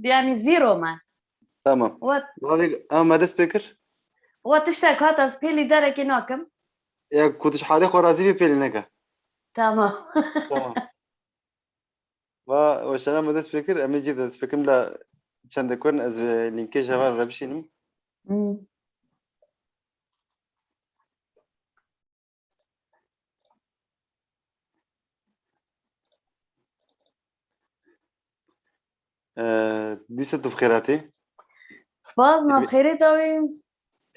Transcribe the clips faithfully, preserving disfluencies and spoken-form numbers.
Yanî zero me. Tamam. Wat, Bavê, ha, me dest pê kir? Wat tiştek hat ez pêlî derekê nakim. Ya ku tu ji halê xwe razî bî pêlî neke. Tamam. Tamam. Va weşana me dest pê kir, em ê cî dest pê kim la çendek werin ez, e, lînkê ji heval re bişînim. Hmm. Ee, dîsa tu bi xêr hatî. Spas, me bi xêrê dawî.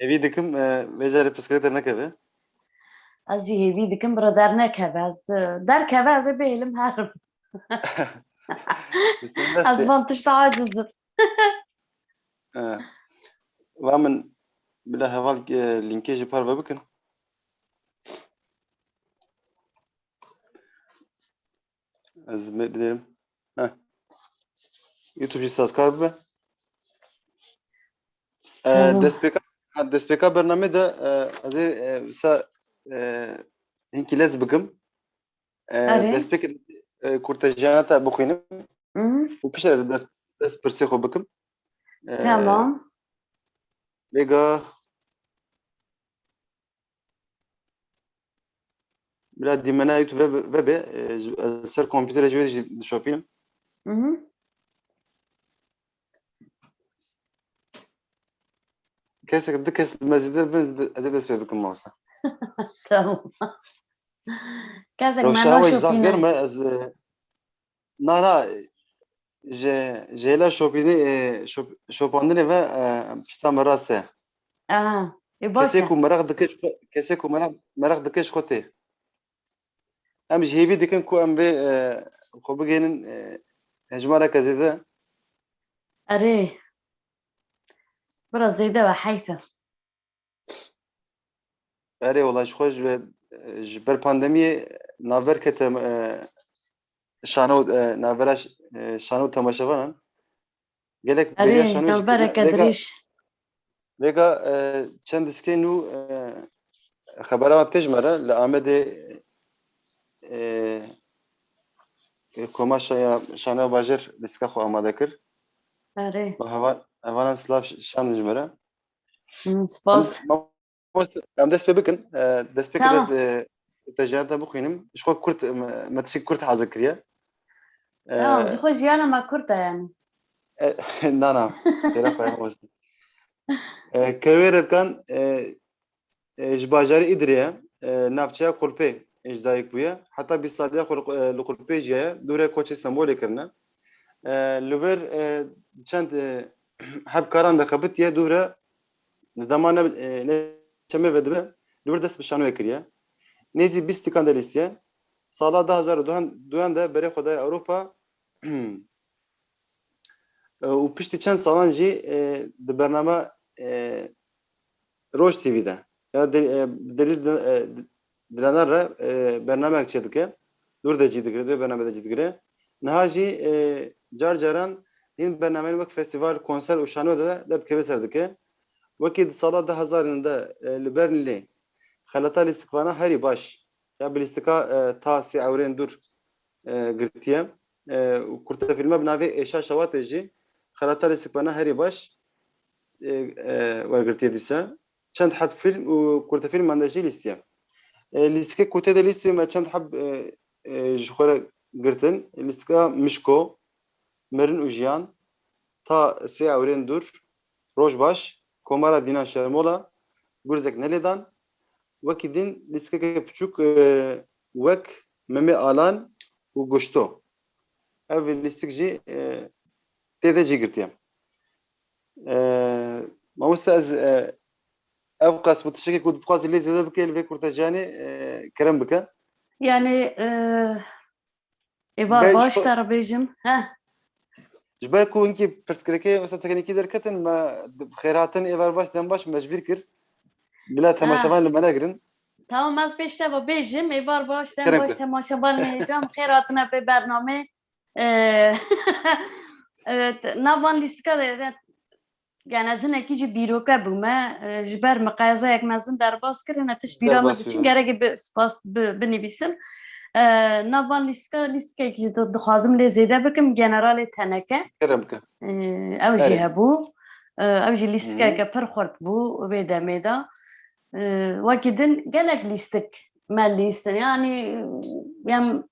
Hêvî dikim, e, vê carê pirsgirêk dernekeve. Ez jî hêvî dikim, bira dernekeve. Ez, e, derkeve, ez ê bihêlim herim. Ez van tişta aciz im. E, va min bila heval, e, lînkê ji parve bikin. Ez me-, biderim. Heh. YouTube jî sazkar bibe. E, Tamam. destpêka, ha, destpêka bernamê de, e, ez ê, e, wisa, e, hinkî lez bikim. E, Erê. destpêk, e, kurtejiyana te bixwînim. Hı. Û piştre ez dest, dest pirsê xwe bikim. E, Tamam. Vêga Bila dîmena YouTube ve, ve be, e, ji, e, ser kompûterê ji wê jî dişopînim. Mhm. Kesek, du kes me zêde bin, ez ê dest pê bikim, mamoste. Tamam. Kesek me Rewşa we zaf germ e, ez, e, Na, na, ji, ji hêla şopînê, e, şop-, şopandinê ve, e, pişta me rast e. Aha, e, baş Kesê e. ku meraq dike ji xwe, kesê ku meraq, meraq dike ji xwe tê. Em ji hêvî dikin ku em vê, e, xwe bigihînin, e, hejmareke zêde. Erê. Bira zêde ve heyf e. Erê, wela ji xwe ji, ji ber pandemiyê navber kete, e, şano, e, navbera ş-, e, şano temaşevanan. Gelek Erê, bêriya şano jî navbereke vêga, dirêj. Vêga, e, çend diskên nû, e, xebera wan tê ji me re li Amedê, e, e, Koma Şaya-, Şanoya Bajêr lîstika xwe amade kir. Erê. Bi heval-, hevalan silav ş-, şandin ji me re. Hmm, spas. Em, mamoste, em dest pê bikin. E, dest pê Tamam. ez, e, kurtejiyana te bixwînim. Ji xwe kurt, me, me tişik kurt hazir kiriye. E, Tamam, ji xwe jiyana me kurt e yani. E, na, na. Têra xwe mamoste. E, Kewê Redkan, e, e, ji bajarê Îdirê ye, e, navçeya Qulpê, e, ji dayik bûye. Heta bîst saliya xwe li, e, li Qulpê jiyaye, dû re koçê Stenbolê kirine. E, li vir, e, çend, e, heb karan de xebitiye, dû re di dema ne, e, ne çemê ve dibe, li vir dest bi şanoyê kiriye. Nêzî bîst tikan de lîstiye. Sala du hazar û duyan de berê xwe daye Ewropa. E, û piştî çend salan jî, e, di bername, e, Roj T V de ya de-, e, Delîl de-, e, Dilaner re, e, bernamek çêdike. Dûr de cî digire, dûr bername de cî digire. Niha jî, e, car caran hîn bernameyên wek festîval, konser û şano de derdikeve ser dike. Wekî di sala du hezarên de, e, li Berlînê xelata lîstikvana herî baş ya bi lîstika, e, ta sê ewrên dûr, e, girtiye. E, û kurtefîlme bi navê Êşa Şewatê jî xelata lîstikvana herî baş, e, e, wergirtiye dîsa. Çend heb fîlm û kurtefîlman de jî lîstiye. E, lîstikê ku tê de lîstiye me çend heb, e, e, ji xwe re girtin. Lîstika Mişko, Mirin û Jiyan, Ta sê ewrên dûr, Roj baş, Komara Dînan Şermola, Gurzek nelêdan, wekî din lîstikeke piçûk, e, wek Memê Alan û Goşto. Ev lîstik jî, e, tê de cî girtiye. E, mamoste ez, e, ev qas bi tiştekê ku dixwazî lê zêde bike li vê kurtecanê, e, kerem bike. Yani, e, Êvar Be-, baş ji xwe te re bêjim. Heh. Ji ber ku hinkî pirsgirêkê wisa teknîkî derketin, me di-, xêrhatin, êvar baş, dem baş me ji bîr kir. Bila Ha. temaşevan li me negirin. Tamam, ez pêş te ve bêjim. Êvar baş, dem Kerem baş, kir. Temaşevan hêcan, xêr hatine pê bernamê. Ee, evet, nav van lîstika de, de, yani ez hinekî jî bîroke bûme. E, ji ber miqayezeyek mezin derbas kirine, tişt bîra min Derbas diçin, kirine. Gerek bi spas bi-, binivîsim. E, nav van lîstika, lîstikek jî di-, dixwazim lê zêde bikim, Generalê Teneke. Kerem ke. E, ew jî Erê. hebû. E, ew jî Hı hı. lîstikeke pir xurt bû vê demê de. E, wekî din gelek lîstik me lîstin. Yanî, em,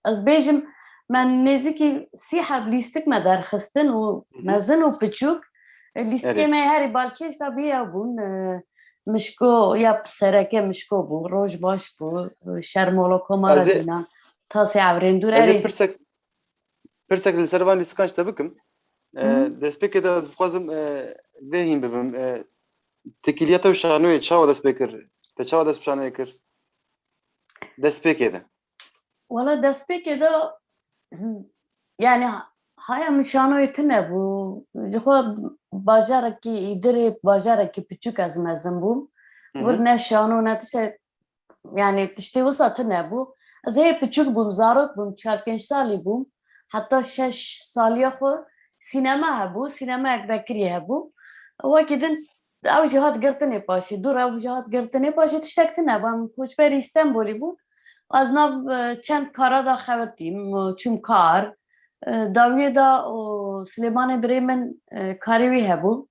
ez bêjim, me nêzîkî sî heb lîstik me derxistin û Hı hı. mezin û piçûk. E, lîstikê Erê. me herî balkêş de bî ew bûn. E, Mişko ya sereke Mişko bû, Roj Baş bû, e, Şermolo Komara Ez ê, Dînan, Tasê Ewrên Dûr, ez ê erê. pirsek, pirsek li ser van lîstikan ji te bikim. E, Hı hı. Destpêkê de ez bixwazim, e, vê hîn bibim. E, tekîliya te û şanoyê çawa dest pê kir? Te çawa dest bi şanoyê kir? Destpêkê de. Wala destpêkê de, yani, haya min şanoyê tune bû. Ji xwe bajarekî Îdirê, bajarekî piçûk ez mezin bûm. Hı hı. Wir ne şano, ne tişte, yani, tiştê wisa tune bû. Ez hê piçûk bûm, zarok bûm, çar pênc salî bûm. Heta şeş saliya xwe sînema hebû, sînemayek vekirî hebû. Wekî din ew jî hat girtinê paşê, dû re ew jî hat girtinê paşê, tiştek tune bû. Em koçberî Stenbolî bû. Ez nav, e, çend kara da xewitîm, e, çûm kar. E, dawiyê da, o, Silêmanê birê min, e, karê wî hebû.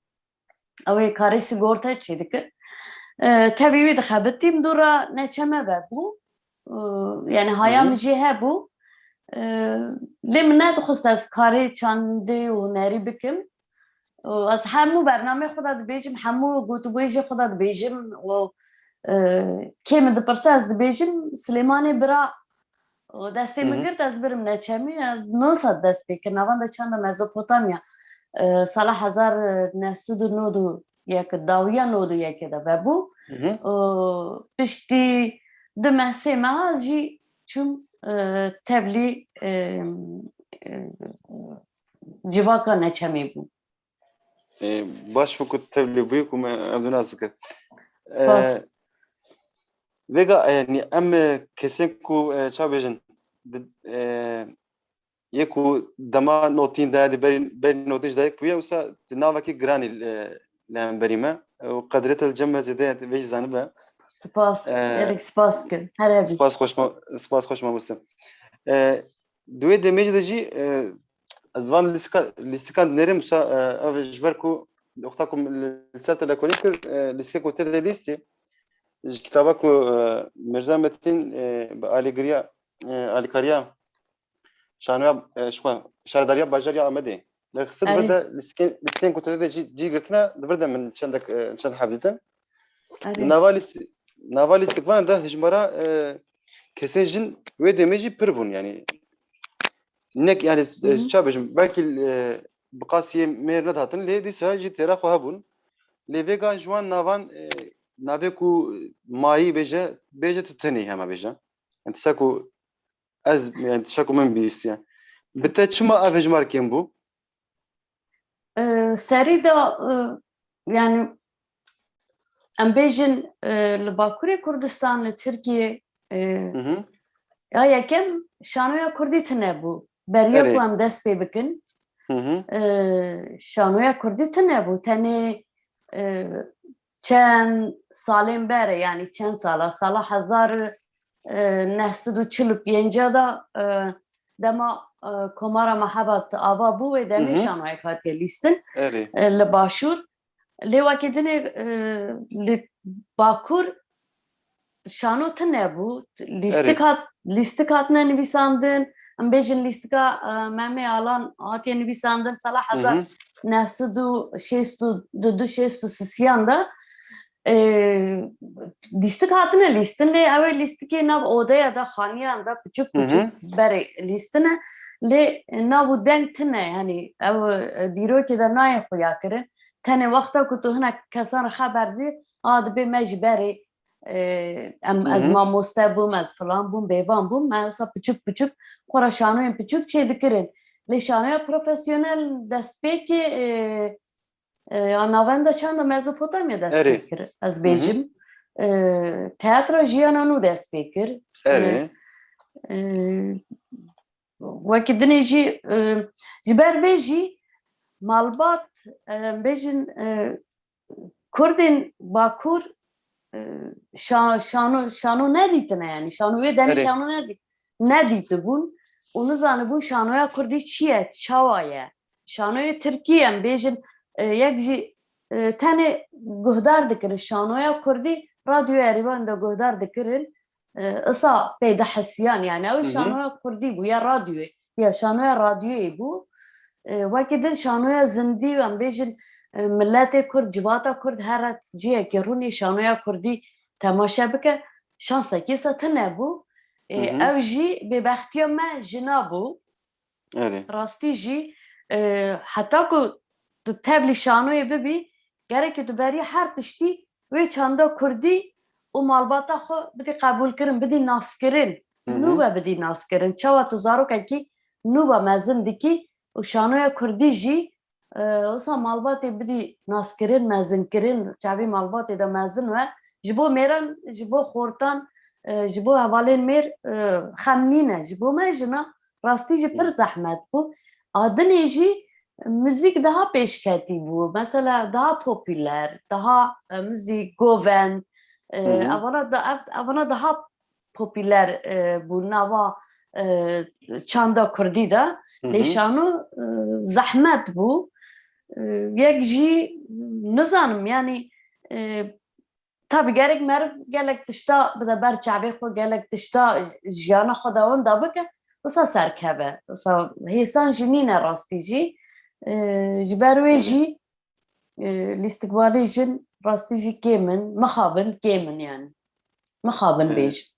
Ew ê karê sigorte çêdikir. E, tevî wî dixebitîm, dû re neçe me vebû. E, yani haya Hı hı. min jî hebû. E, lê min nedixwest ez karê çandê û hunerî bikim. Û ez hemû bernameyê xwe de dibêjim, hemû gotûbêjê xwe de dibêjim û, e, kê min dipirse ez dibêjim, Silêmanê bira û destê Hı min hı. girt, ez birim neçemî, ez nosa dest pê kir. Navan de çanda Mezopotamya, e, sala hezar neh sed û nod û yek, dawiya nod û yekê de vebû. Hı hı. Û piştî du meh, sê meha ez jî çûm, e, tevlî, e, e, civaka neçemê bûm. Ê, baş bû ku tevlî bûyî ku me ev nas dikir. Spas. Ê, vêga, e, yanî em, e, kesên ku, e, ça bêjin, di, e, yê ku dema notîn de, di berî, berî notîn ji dayik bûye, wisa di navekî giranî, e, li hemberî me. Û qedrê te li cem me zêde ye, vê jî zanibe. Spas. E, Gelek spas dikim. Her hebî. Spas xweş ma-, spas xweş mamoste. E, Di wê demê de jî, e, ez van lîstika-, lîstikan dinêrim, wisa, e, ev ji ber ku wexta ku min li, li ser telekonî kir, e, lîstikek ku tê de lîstî, ji kitaba ku, e, Mirza Metîn, e, bi alîgiriya, e, alîkariya şanoya, e, ji xwe, şaredariya bajarê Amedê derxistin, di vir Erê. de lîstikên, lîstikên ku tê de cî, cî girtine, di vir de min çendek, e, çend heb dîtin. Erê. Nava lîst-, nava lîstikvan de hijmara, e, kesên jin wê demê jî pir bûn, yanî. Nek, yanî, Hı hı. ça bêjim, belkî, e, bi qasî yê mêr nedihatin, lê dîsa jî têra xwe hebûn. Lê vêga ji wan navan, e, navê ku mayî bêje, bêje tu tenê hema bêje. Yani, tişta ku ez, yani, tişta ku min bihîstiye. Bi te çima ev hejmar kêm bû? E, serî de, e, yani, em bêjin, e, li Bakurê Kurdistan, li Tirkiyê, e, Hı hı. ya yekem şanoya Kurdî tune bû. Beriya Erê. ku em dest pê bikin, Hı hı. e, şanoya Kurdî tune bû. Tenê, e, çend salên berê, yani çend sala, sala hezar, e, neh sed û çil û pênc de, e, dema, e, Komara Mehebat ava bû, wê demê Hı hı. şanoyek hatiye lîstin, Erê. e, li Başûr. Lê wekî dinê, e, li Bakur şano tune bû. Lîstik Erê. hat, lîstik hatine nivîsandin. Em bêjin lîstika, e, Memê Alan hatiye nivîsandin sala Hı hı. hezar neh sed û şêst û du, şêst û sisiyan de. E, lîstik hatine lîstin, lê ew ê lîstikê nav odeya de, xaniyan de, piçûk Hı hı. piçûk berê lîstine. Lê nav û deng tune, yani ew, e, dîrokê de nayê xuya kirin. Tenê wexta ku tu hinek kesan re xeber dî, a dibê me ji berê, e, em, Hı ez hı. mamoste bûm, ez filan bûm, bêvan bûm, me wisa piçûk piçûk xwe re şanoyên piçûk çêdikirin. Lê şanoya profesyonel destpêkê, e, e, ya navenda çanda Mezopotamya dest Erê. pê kir, ez Hı hı. bêjim. E, teatra jiyana nû dest pê kir. Erê. E, e, wekî dinê jî, e, ji ber vê jî malbat, e, bêjin, e, Kurdên Bakur, e, şa-, şano, şano nedîtine, yani şano wê demê Erê. şano nedî-, nedîtibûn û nizanibûn şanoya kurdî çi ye, çawa ye. Şanoyê tirkî em bêjin, e, yek jî, e, tenê guhdar dikirin şanoya kurdî, radyoya Erîvan de guhdar dikirin. E, isa pê dihisiyan, yani ew Hı hı. şanoya kurdî bû, ya radyoyê, ya şanoya radyoyê bû. E, wekî din şanoya zindî, em bêjin, e, miletê kurd, civata kurd here ciyekî rûnê şanoya kurdî temaşe bike, şansekî wisa tune bû. E, Hı hı. ew jî bêbextiya me jina bû. Erê. Rastî jî, e, heta ku tu tevlî şanoyê bibî, gerekê tu berî her tiştî wê çanda kurdî û malbata xwe bidî qebûlkirin, bidî naskirin. Hı hı. Nû ve bidî naskirin. Çawa tu zarokekî nû ve mezin dikî û şanoya kurdî jî, e, wisa malbatê bidî naskirin, mezinkirin, çavê malbatê de mezin we. Ji bo mêran, ji bo xortan, e, ji bo hevalên mêr, e, xem nîne. Ji bo me jina rastî jî pir Hı. zehmet bû. A dinê jî muzîk daha pêşketî bû. Mesela daha popüler, daha, e, muzîk, govend, e, Hı hı. evana da-, ev-, evana daha popüler, e, bû nava, e, çanda kurdî de. Hı hı. Lê şano, e, zehmet bû. E, yek jî nizanim, yani, e, tabi gerek meriv gelek tişta bide ber çavê xwe, gelek tişta jiyana xwe de wenda bike, wisa serkeve. Wisa hêsan jî nîne rastî jî. E, ji ber wê Hı hı. jî, e, lîstikvanê jin rastî jî kêm in, mixabin kêm in yani. Mixabin Hı. bêj.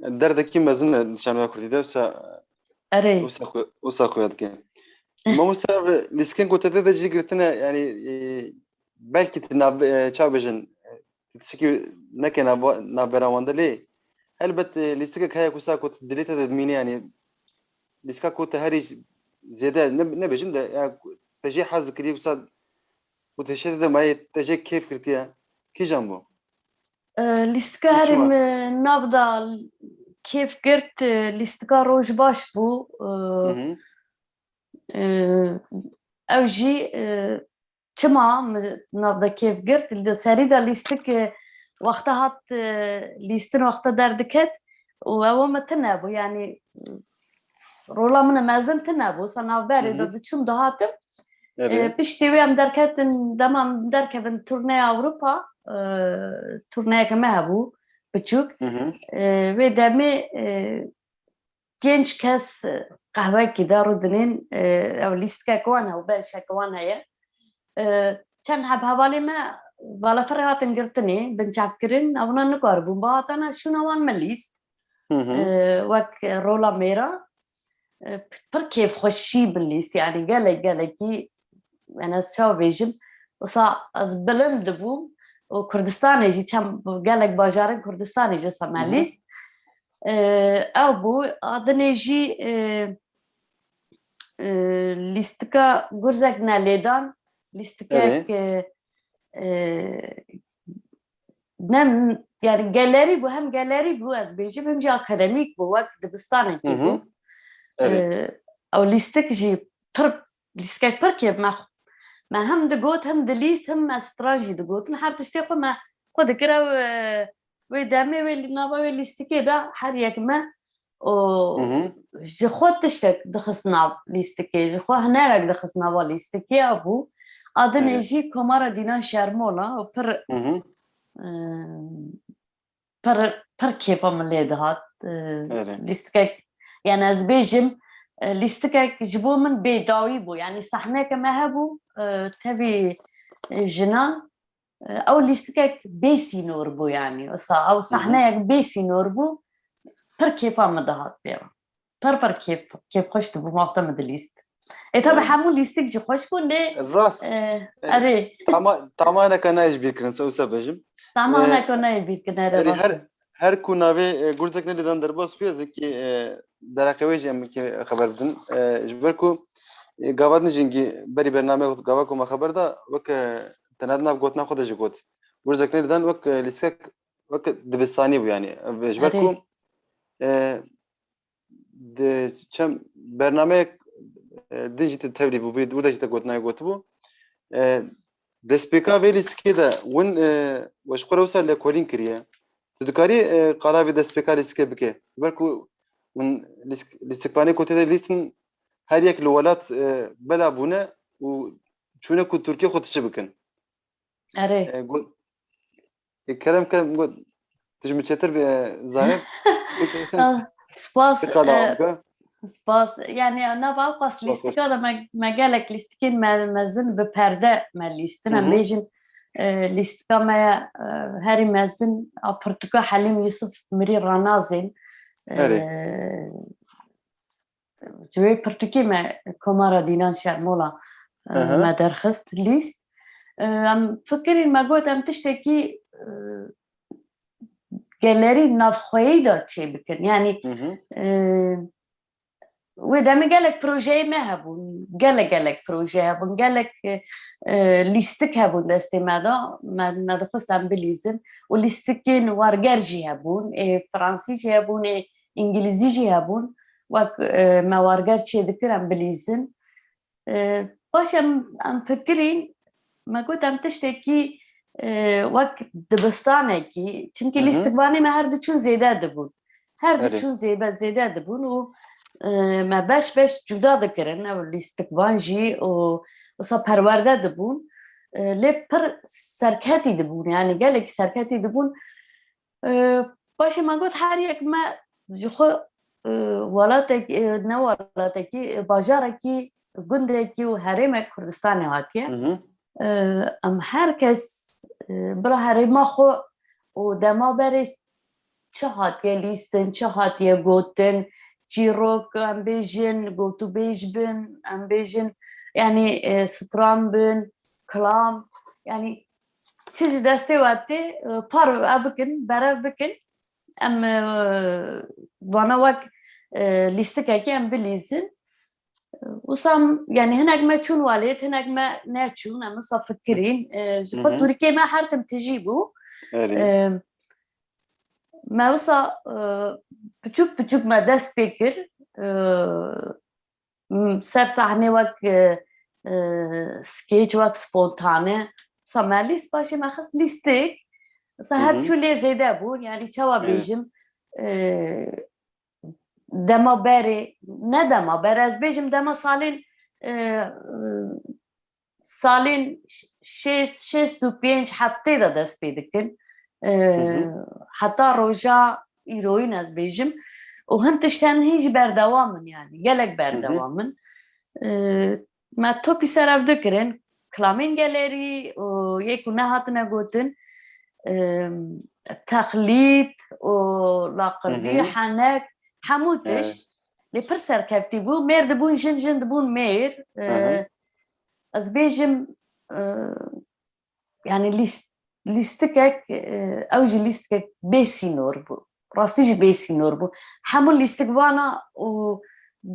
Derdekî mezin e şanoya kurdî de, wisa Erê. wisa xwe, wisa xuya dike. Mamoste, ev lîstikên ku te tê de jî girtine, yani, e, belkî tu nav-, e, çawa bêjin, e, tu tiştekî neke nav-, navbera wan de lê. Helbet, e, lîstikek heye ku wisa ku tu dilê te de dimîne, yani, lîstika ku te herî zêde ne, nebêjin de, ya, ku te jê hez kirî, wisa ku te şê te de mayê, te jê kêf girtiye, kîjan bû? E, lîstika Û herî çima? min nav da kêf girt, e, lîstika Roj Baş bû. E, Hı hı. e, ew jî, e, çima min nav da kêf girt? Li serî de lîstik, e, wexta hat, e, lîstin wexta derdiket û ew me tune bû, yani, rola min e mezin tune bû, wisa navberê de Hı hı. diçûm dihatim. Erê. E, piştî wê em derketin, dema em derkevin turneya Ewropa, e, turneyeke me hebû, biçûk. Hı hı. E, wê demê, e, pênc kes, e, qehwekî de rûdinên, e, ew lîstikek wan e û beşek wan heye. E, çend heb hevalê me balafirê hatin girtinê, binçavkirin, ewna nikaribûn bihatana şûna wan min lîst. Hı hı. E, wek rola mêra, e, pir kêfxweşî min lîst, yani gelek, gelekî, yani ez çawa bêjim, wisa ez bilind dibûm û Kurdistanê jî, çend gelek bajarên Kurdistanê jî wisa me Hı hı. lîst. E, ew bû, a dinê jî, e, e, lîstika Gurzek ne lêdan, lîstikek, Erê. e, e, ne, yani gelerî bû, hem gelerî bû, ez bêjim, hem jî akademîk bû, wek dibistanekî Hı hı. bû. Erê. E, ew lîstik jî pir, lîstikek pir kêf me, me hem digot, hem dilîst, hem me stran jî digotin. Her tiştê xwe me xwe dikir ew, e, wê demê wê li nava wê lîstikê de her yek me û Hı hı. ji xwe tiştek dixist nav lîstikê, ji xwe hunerek dixist nava lîstikê, ew bû. A dinê Erê. jî Komara Dînan Şermol e û pir, Hı hı. e, pir, pir kêfa min lê dihat. E, Erê. lîstikek, yani ez bêjim, e, lîstikek ji bo min bêdawî bû. Yani sahneke me hebû, e, tevî, e, jinan, e, ew lîstikek bê sînor bû yani. Wisa ew Hı hı. sahneyek bê sînor bû. Pir kêfa min dihat pê re. Pir pir kêf, kêfxweş dibû, wexta min dilîst. E, tabi Evet. hemû lîstik jî xweş bûn lê, Rast. e, E, erê. Tama-, tamaneka nayê ji bîr kirin, se wisa bêjim. Tamaneka E, nayê bîr kirin, erê erê rast her, e. her ku navê, e, Gurzek ne lêdan derbas bûye, ez êkî, e, dereqê wê jî em êkî xeber bidin. E, ji ber ku, e, gava din jî hingî berî bernameyê gava ku me xeber da, wek, e, tenê di nav gotina xwe de jî got. Gurzek ne lêdan wek, e, lîstek, wek dibistanî bû yani. E, ji ber Erê. ku, e, di çem bernameyek, e, din jî te tevlî bûbî, wida jî te gotinayê gotibû. E, destpêka vê lîstikê de win, e, we ji xwe re wisa lêkolîn kiriye. Tu dikarî, e, qala vê destpêka lîstikê bike? Ji ber ku Min lîst-, lîstikvanê ku tê de lîstin her yek li welat, e, bela bûne û çûne ku Tirkiye xwe tişî bikin. Erê. E, got, e, kerem ke got, tu ji min çêtir bî, e, zanî. Ah, spas. Ti qala e, bike. Spas. Yani nava qas Spas, lîstika de me, me gelek lîstikên me, mezin bi perde me lîstin. Em Hı hı. bêjin, e, lîstika me ye, e, herî mezin a pirtûka Helîm Yusuf Mirî Ranazên. E, Erê. Ji wê pirtûkê me Komara Dînan Şermola, e, Aha. me derxist lîst. E, em fikirîn me got em tiştekî, e, gelerî navxweyî de çê bikin. Yani, Hı hı. e, wê demê gelek projeyê me hebûn. Gelek gelek proje hebûn. Gelek, e, e, lîstik hebûn destê me de. Me, me dixwest em bilîzin. Û lîstikên warger jî hebûn. Ê fransî jî hebûn, ê îngilîzî jî hebûn. Wek, e, me warger çê dikir em bilîzin. E, paş em, em fikirîn, me got em tiştekî, e, wek dibistanekî, çimkî Hı hı. lîstikvanê me her diçûn zêde dibûn. Her Erê. diçûn zêde, zêde dibûn û, e, me beş beş cuda dikirin, ew lîstikvan jî û wisa perwerde dibûn. E, lê pir serketî dibûn, yani gelekî serketî dibûn. E, paşê me got her yek me ji xwe, e, welatek-, e, ne welatekî, e, bajarekî, gundekî û herêmek Kurdistanê hatiye. Hı hı. E, em her kes, e, bila herêma xwe û dema berê çi hatiye lîstin, çi hatiye gotin, çîrok, em bêjin, gotûbêj bin, em bêjin, yani, e, stran bin, kilam, yani çi ji destê we tê, e, parve bikin, berev bikin. Em, e, vana wek, e, lîstikekê em bilîzin. Wisa em, yani hinek me çûn welêt, hinek me neçûn, em wisa fikirîn. E, ji xwe Hı hı. Tirkiyê me her tim tijî bû. Erê. E, me wisa, e, piçûk piçûk me dest pê kir. E, m-, ser sahnê wek, e, e, skeç, wek spontane. Wisa me lîst, paşê me xist lîstik. Wisa her Hı hı. çû lê zêde bû. Yani çawa Evet. bêjim, e, dema berê, ne dema berê, ez bêjim dema salên, e, salên şêst, şêst û pênc heftê de dest pê dikin. E, Hı hı. Heta roja îroyîn ez bêjim. Û hin tişt hene hîn jî berdewam in yani. Gelek Hı hı. berdewam in. E, me topî ser ev dikirin. Kilamên gelerî û yê ku nehatine gotin, e, teqlîd û laqirdî, Hı hı. henek, hemû Evet. tişt. Lê pir serkeftî bû. Mêr dibûn jin, jin dibûn mêr. E, Hı hı. Ez bêjim, e, yani lîst-, lîstikek, e, ew jî lîstikek bê sînor bû. Rastî jî bê sînor bû. Hemû lîstikvana û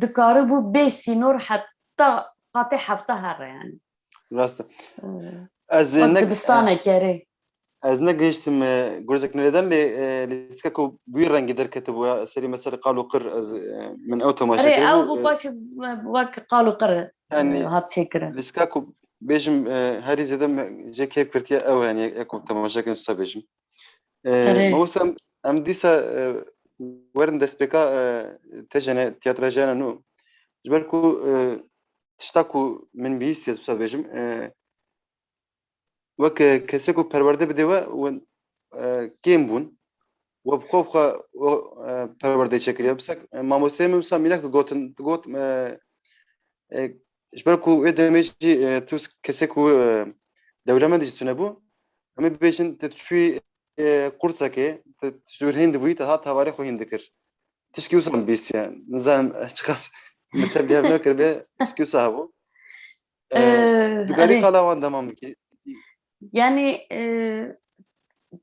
dikaribû bê sînor heta qatê hefta here yani. Rast e. E, Ez Wek ne, dibistanek erê. ez negihiştim, e, gurzek nirêdan lê, e, lîstika ku bi wî rengî derketibû ya serî me ser qal û qir, ez, e, min ew temaşe Erê, kiribû, ew bû e, paşê wek qal û qir, e, yani hat çêkirin. lîstika ku bêjim, e, herî zêde me, jê kêf girtiye ew e, yani, e, ku temaşe kirin wisa bêjim. E, Erê. Mamoste, em, em dîsa, e, werin destpêka, e, tejene, tiyatra jiyana nû. Ji ber ku, e, tişta ku min bihîstiye wisa bêjim, e, wek, e, kesê ku perwerde bidê we, we, e, kêm bûn. We bi xwe bi xwe, we, e, perwerdeyê çêkiriye. Bisek, e, mamosteyê min wisa mînak digotin, digot, e, e, ji ber ku wê demê jî, e, tu kesê ku, e, dewlemendî jî tune bû, em ê bibêjin, tu çûyî, e, qursekê, tu ji dûr hîn dibûyî, te hat hevalê xwe hîn dikir. Tişkî wisa min bihîstiye. Nizanim çiqas min tevlî hev nekiribe, tişkî wisa hebû. E, E, tu karî erê. Qala wan dema min kî. Yani, e,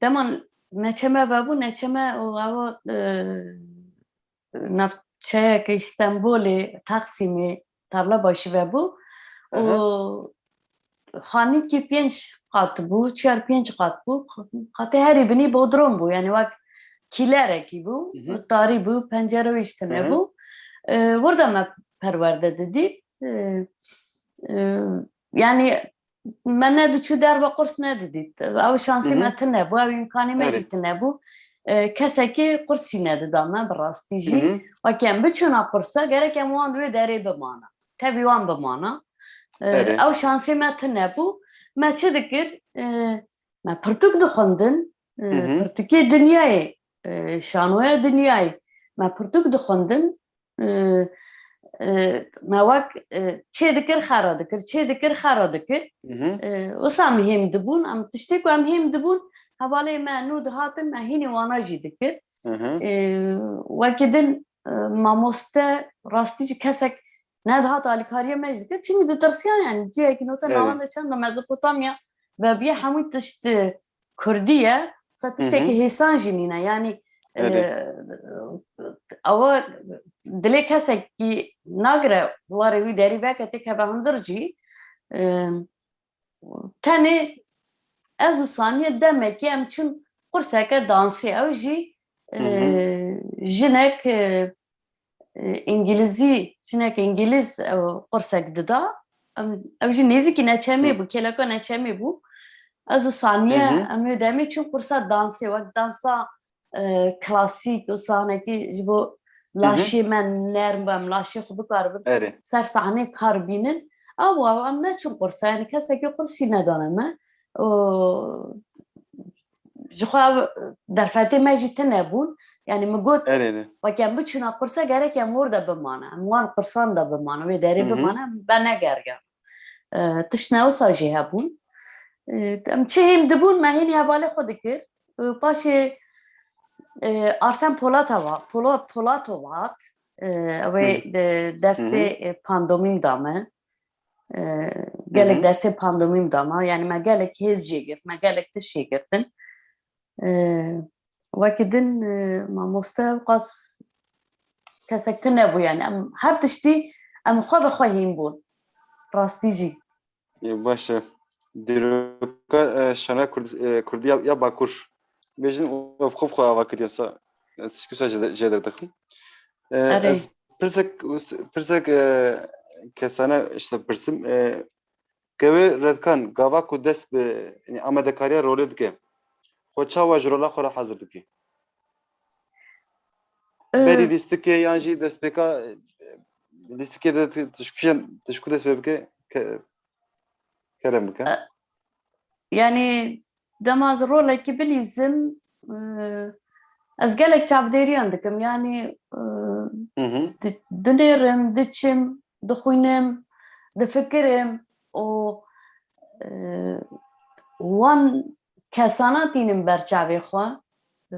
dema neçe me vebû, neçe me û ew, e, navçeyeke Îstenbolê, Taksimê, Tarlabaşî vebû. Û Aha. xanîkî pênc qat bû, çar pênc qat bû. Qatê herî binî bodrom bû, yani wek kîlerekî bû, Hı hı. tarî bû, pencere wî jî tune Hı hı. bû. E, wir de me perwerde didît. E, e, yani me ne diçû derve qurs nedidît. Ew şansê Hı hı. me tune bû, ew îmkanê me Evet. jî tune bû. e, kesekî qurs jî nedida me bi rastî jî. Hı hı. Wekî em biçûna qursa, gerek em wan wê derê bimana. Tevî wan bimana. E, Erê. Ew şansê me tune bû. Me çi dikir? E, me pirtûk dixwendin. E, Hı hı. Pirtûkê dinyayê, e, şanoya dinyayê. Me pirtûk dixwendin. E, e, me wek, e, çê dikir, xera dikir, çê dikir, xera dikir. Hı hı. E, wisa em hêm dibûn, em tiştê ku em hêm dibûn, hevalê me nû dihatin, me hînî wana jî dikir. Hı hı. E, wekî din, e, mamoste rastî jî kesek nedihat alîkariya me jî dikir. Çimî ditirsiyan, yani cihekî nota Evet. navenda çend Mezopotamya ve bîye hemû tişt, e, Kurdî ye. Sa Hı hı. tiştekî hêsan jî nîne. Yani, Evet. e, ewa dilê kesekî nagire warê wî derî veke têkeve hundir jî. E, Tenê ez û Saniye demekî em çûn qurseke dansê. Ew jî, Hı hı. e, jinek, e, e, îngilîzî, jinek îngilîz ew qursek dida. Em, ew jî nêzîkî neçemê Hı. bû, kêleka neçemê bû. Ez û Saniye Hı hı. em wê demê çûn qursa dansê, wek dansa, e, klasîk û sahnekî ji bo Hı hı. laşê me nerm bû, em laşê xwe bikaribin Erê. ser sahnê kar bînin. Ew, ew, em neçûn qursa, yani kesekî qursî nedane me. Û ji xwe ev derfetê me jî tune bûn. Yani min got, Erê, erê. wek em biçûna qursa gerek em wir de bimane. Em wan qursan de bimane, wê derê Hı hı. bimane, em venegeriyan. E, tiştine wisa jî hebûn. E, em çi hêm dibûn, me hênî hevalê xwe dikir. E, paşê, e, Arsen Polatova, Polo-, Polatov hat. E, ew ê Hı. de-, dersê, Hı hı. e, pandomîm da me. E, gelek Hı hı. dersê pandomîm da me. Yani me gelek hêz jê girt, me gelek tişt jê girtin. E, wekî din, e, mamoste ew qas kesek tune bû, yani em her tiştî em xwe bi xwe hîn bûn. Rastî jî. Ê, baş e. Dîroka, e, şanoya Kurd-, e, Kurdî ya, ya Bakur. Bêjin û xwe bi xwe ava kiriye sa, e, tişkî sa jê, jê derdixin. E, Erê. Ez pirsek, pirsek, e, kesane işte pirsim. E, Kewê Redkan, gava ku dest bi, yani, amadekariya rolê dike, xwe çawa ji rola xwe re hazir dike? Ee, Berî lîstikê yan jî destpêka, e, lîstikê de ti-, tişkû, tişkû dest pê bike, ke-, kerem bike. e, yani, dema ez rolekî bilîzim, e, ez gelek çavdêriyan dikim. Yani, e, Hı hı. di-, dinêrim, diçim, dixwînim, difikirim û, e, wan kesana tînim ber çavê xwe. E,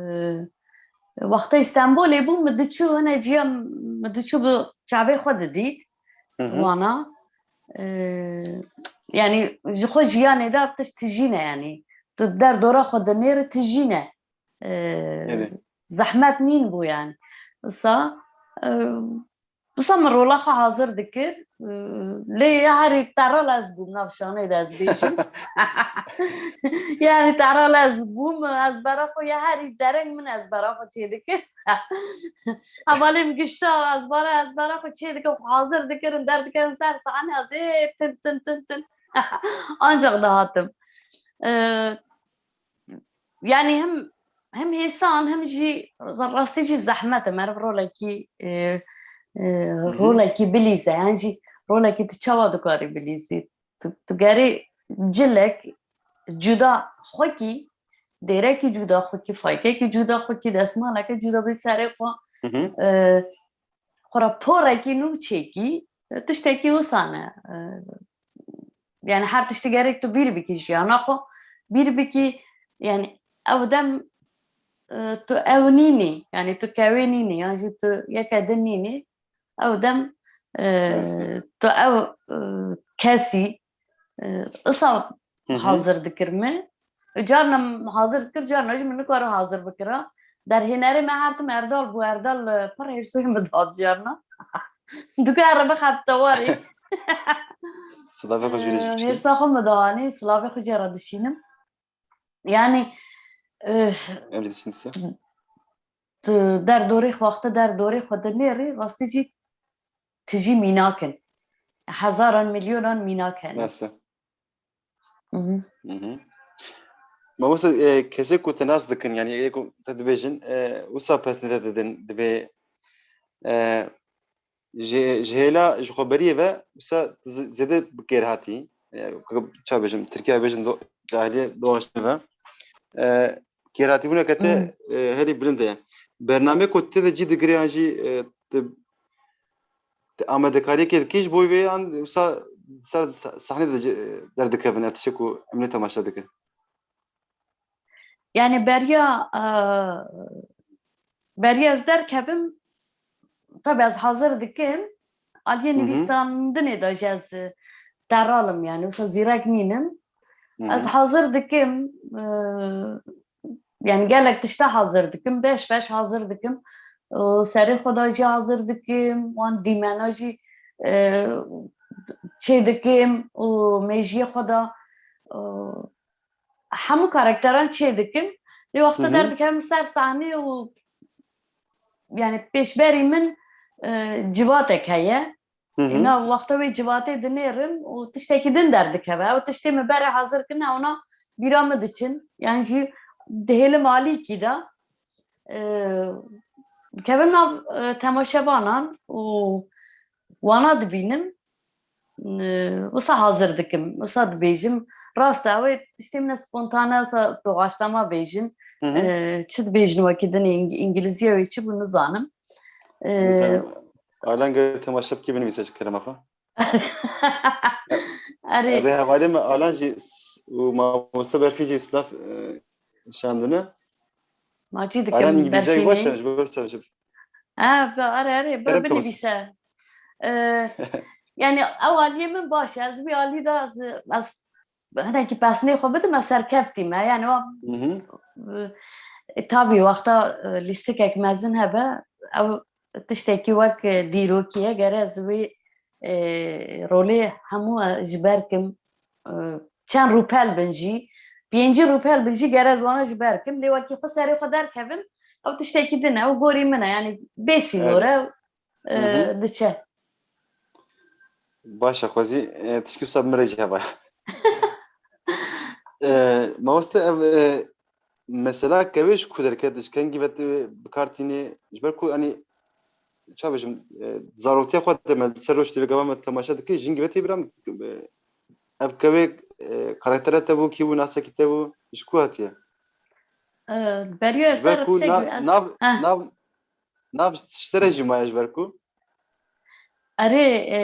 wextê Stenbolê bûm, min diçû hine ciya, min diçû bi çavê xwe didît Hı hı. wana. E, yani ji xwe jiyanê de tişt tijî ne yani. Tu derdora xwe dinêri tijî ne. E, Evet. Zehmet nîn bû yani. Wisa, e, Wisa min rola xwe hazir dikir. Lê ya herî terrel ez bûm nav şanê de ez bêjim. Yani terrel ez bûm, ez bera xwe ya herî dereng min ez bera xwe çê dikir. Hevalê min gişta ez bara, ez bera xwe çê dikir, xwe hazir dikirin, derdikirin ser sahne ez ê tin, tin, tin, tin. Ancak dihatim. Ee, Yani hem, hem hêsan hem jî rastî jî zehmet e. Meriv rolekî, e, e, Hı hı. rolekî bilîze. Yan jî rolekî tu çawa dikarî bilîzî? Tu, tu gerê cilek cuda xwekî, dêrekî cuda xwekî, faykekî cuda xwekî, destmaleke cuda bi serê xwe, Hı hı. e, xwe re porekî nû çêkî, tiştekî wisa ne. E, yani her tiştî gerek tu bîr bikî jiyana xwe. Bîr bikî, yani ew dem, e, tu ew nînî, yani tu kewê nînî, yan jî tu yeke din nînî, ew dem, e, Rast e. tu ew, e, kesî, e, wisa Hı hı. hazir dikir min. Carna hazir dikir, carna jî min nikare hazir bikira. Derhênerê me her tim Erdal bû, Erdal, e, pir hêrsê min dihat carna. Dikare bixebite warê. Silavê xwe jî Ee, dişînim. Hêrsa xwe min dihanî, silavê xwe jê re dişînim. Yani, e, Em jî dişînin se. tu derdorê xwe, wexte derdorê xwe dinêrî, rastî jî tijî mînak in. Hezaran, milyonan mînak hene. Rast e. Mhm. Mhm. Mamoste, e, kesê ku te nas dikin, yani yê ku te dibêjin, e, wisa pesnê te didin, divê, e, ji, ji hêla ji xweberiyê ve wisa z-, zêde bi kêrhatî, e, ku ça bêjim, Tirkiye bêjin do-, cahiliyê doğaştı ve, e, kêrhatîbûneke te, Hmm. e, herî bilind e. Bernameyê ku tê de cî digire yan jî, e, tu, tu amadekariyekê dikî ji bo vê yan wisa ser sahne de ce-, derdikevin, ev tiştê ku em nê temaşe dikin? Yani beriya, e, beriya ez derkevim, tabi ez hazir dikim, aliyê Hı hı. nivîsandinê de jî ez, e, teralim, yani wisa zîrek nînim. Hı hı. Ez hazir dikim, e, yani gelek tişta hazir dikim, beş beş hazir dikim. E, serê xwe de jî hazir dikim, wan dîmena jî, e, çê dikim û mêjiyê xwe de, e, hemû karakteran çê dikim. Lê wexta Hı hı. derdikevim ser sahnê û, yani, pêşberî min, e, civatek heye. Hı hı. Êna wexta wê civatê dinêrim û tiştekî din derdikeve. Ew tiştê min berê hazir kirine, ona bîra min diçin. Yan jî dihêlim alîkî de. E, dikevim nav, e, temaşevanan û wana dibînim. E, wisa hazir dikim, wisa dibêjim. Rast e, ew ê tiştê min e spontane, wisa doğaçlama bêjin. Hı hı. E, çi dibêjin wekî din ê îng-, îngilîziya wê çi bû nizanim. E, Nizanim. Alan gel temaşe bikî binivîse ji kerema xwe. Erê. Erê, hevalê me Alan jî s-, û mamoste Berfîn jî silav, e, şandine. Maçî dikim Alan îngilîzceyê Berfînê. Baş e, ji bo ser ji Ha, be-, erê, erê, bira Kerem kamis. binivîse. E, yani ew aliyê min baş e. Ez wî alî de ez, ez hinekî pesnê xwe bidim, ez serkeftî me. Yani wa, Hı hı. e, tabî wexta, e, lîstikek mezin hebe, ew tiştekî wek, e, dîrokî ye, gere ez wî, e, rolê hemû, e, ji ber kim, e, çend rûpel bin jî, pêncî rûpel bin jî gere ez wana ji ber kim. Lê wekî xwe serê xwe derkevim, ew tiştekî din e, ew gorî min e, yani bê sînor e, Erê. e, Hı hı. diçe. Baş e, xwezî, e, tişkî wisa bi min re jî heva. E, mamoste, ev, e, mesela kewê ji ku derket, ji kengî ve tu bi kar tînî, ji ber ku, hani, ça bêjim, e, zaroktiya xwe de me ser roj T V gava me temaşe dikir, jingî ve tê bira, e, ev kewê, e, karaktere te bû, kî bû, nasekî te bû, ji ku hatiye? E, beriyo Ji ber ku na-, ez nav, Heh. nav, nav ji te re jî maye ji ber ku? Erê, e,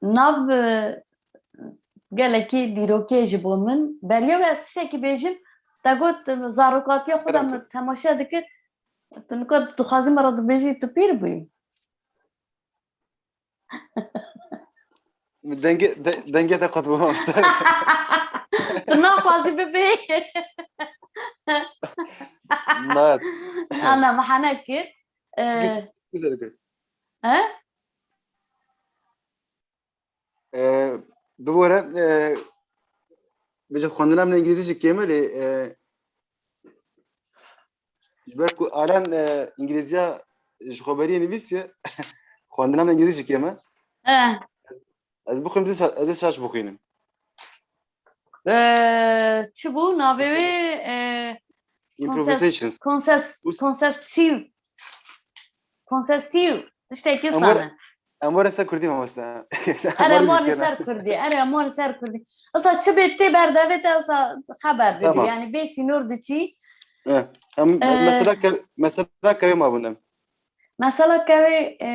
nav, e, gelekî dîrokê ji bo min. Beriya wê ez tiştekî bêjim, te got, e, zarokatiya xwe de Kerem min kir. temaşe dikir. Tu nika dixwazî min re dibêjî tu pîr bûyî. Dengê, de-, dengê te qut bû mamoste. Tu naxwazî bibê. Na. Na, na, me hene kir. Çi Ee, çi derket? He? Ee, bibore, ee, bêje xwendina min îngilîzî jî kêm e, lê, ee, ji ber ku Alan, ee, îngilîziya ji xwe beriyê nivîsiye, xwendina min îngilîzî jî kêm e. He. Ez bixwînim, ez ê şaş bixwînim. Ee, çi bû? Navê wê, ee, Improvisations. konses-, konses-, Us- konsepsîv. Konsepsîv. Tiştekî Em were, sane. em were ser Kurdî mamoste. Erê, em were ser Kurdî. Erê, em were ser Kurdî. Esa çi bê tê berdevê te, esa xeber didî. Tamam. Yani bê sînor diçî. Eh, em, Ee, mesela ke-, mesela kewê mabûn em. Mesela kewê, e,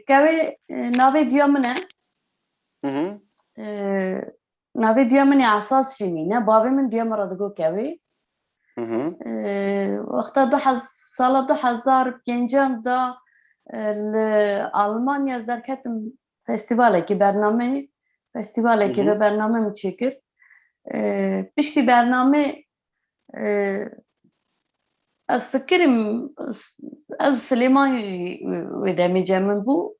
kewê, e, navê diya min e. Hı hı. E, navê diya min ê Esas jî nîne. Bavê min diya min re digo kewê. Hı hı. E, wexta du hez-, sala du hezar pêncan de, e, li Almanya ez derketim festîvalekê, bernameyê, festîvalekê Hı hı. de bername min çêkir. E, piştî bernamê, e, ez fikirim, ez Silêman jî wê demê cem min bû.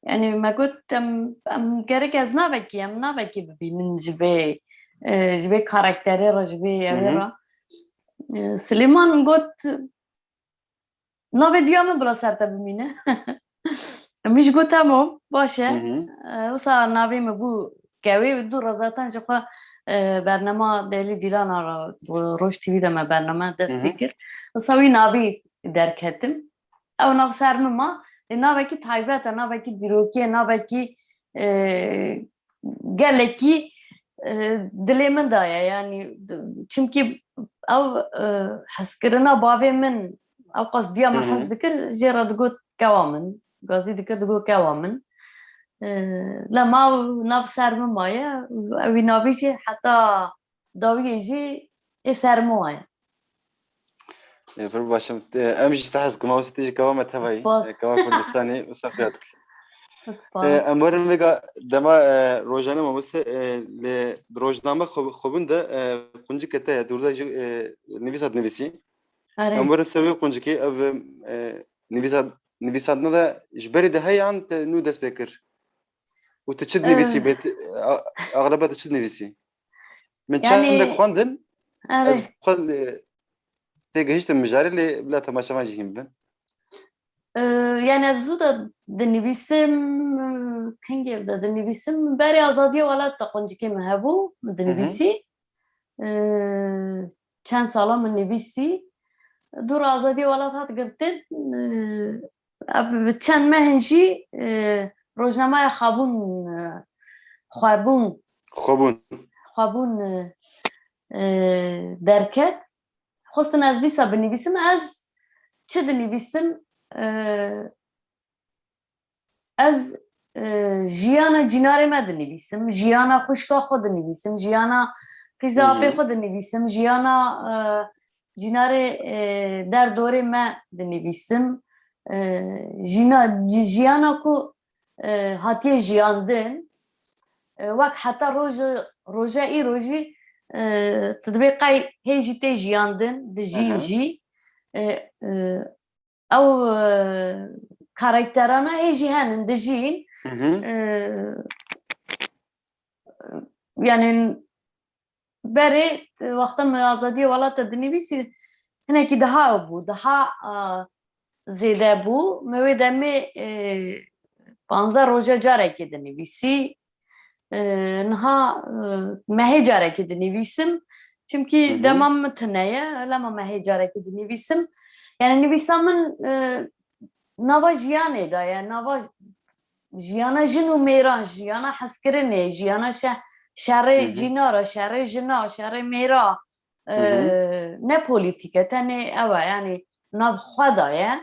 Yani me got, em, em gerek ez navekî, em navekî bibînin ji vê, e, ji vê karakterê re, ji vê Hı hı. ewê re. E, Silêman got, navê diya min bila ser te bimîne. Min jî got, "Tamam, baş e." Hı hı. E, wisa navê min bû Kewê, du re zaten ji xwe e, bernama Delî Dîlana ra, Roj T V de me bername dest pê kir. Wisa wî navî derketim. Ew nav ser min ma, lê navekî taybet e, navekî dîrokî ye, navekî, e, gelekî, e, dilê min de ye. Yanî, çimkî ew, e, hezkirina bavê min, ew qas diya min hez dikir, jê re digot kewa min. Gazî dikir digot kewa min. E, lema nav ser min maye, ew wî navî jî heta dawiyê jî ê ser min maye. Ê, pir baş im. Ê, em jî te hez dikin. Mawesî te jî kewa me tevayî. Spas. Ê, kewa Kurdistanî, wisa xuya dike. Spas. Ê, em werin vêga dema, e, rojane mamoste, e, li rojname xwe-, xwebûn de, e, quncikê te ye, dûrda jî, e, nivîsa dinivîsî. Erê. Em werin ser wê quncikê, ev, e, nivîsa-, nivîsandina de ji berê de heye an te nû dest pê kir? Û tu çi dinivîsî? Eh. Bê, axleba tu çi dinivîsî? Min çendek xwendin, ez xwe, e, têgihiştim mijarê, lê bila temaşevan jî hîn bibin. Eh, yani ez zû de dinivîsim, eh, kengê de dinivîsim. Berê azadiya welat de quncikê min hebû, min dinivîsî. Eh, çend sala min nivîsî. Dûr azadiya welat hat girtin, eh, ev çend mehin jî, eh, rojnameya Xabûn, eh, Xwebûn. Xwebûn. Xwebûn, eh, eh, derket. Xwestin ez dîsa binivîsim, ez çi dinivîsim? Eh, ez, eh, jiyana cînarê me dinivîsim, jiyana xwişka xwe dinivîsim, jiyana qîza apê xwe dinivîsim, jiyana, eh, cînarê, e, derdorê me dinivîsim. E, jîna-, ji-, jiyana ku, e, hatiye jiyandin, e, wek heta roje, roje îro jî, e, tu dibê qey hê jî tê jiyandin, dijîn jî. E, e, ew, e, karakterana hê jî henin, dijîn. E, yani, berê, wexta me azadiyê welat de dinivîsî, hinekî daha ew bû, daha, a, zêde bû. Me wê demê, e, panzdeh roja carekê dinivîsî. E, niha, e, mehê carekê dinivîsim. Çimkî dema min tune ye, lema mehê carekê dinivîsim. Yani nivîsa min, e, nava jiyanê de ye, nava jiyana jin û mêran, jiyana hezkirinê, jiyana şe-, şerê cînara, şerê jina, şerê mêra, e, ne polîtîk e, tenê ew e, yani nav xwe de ye.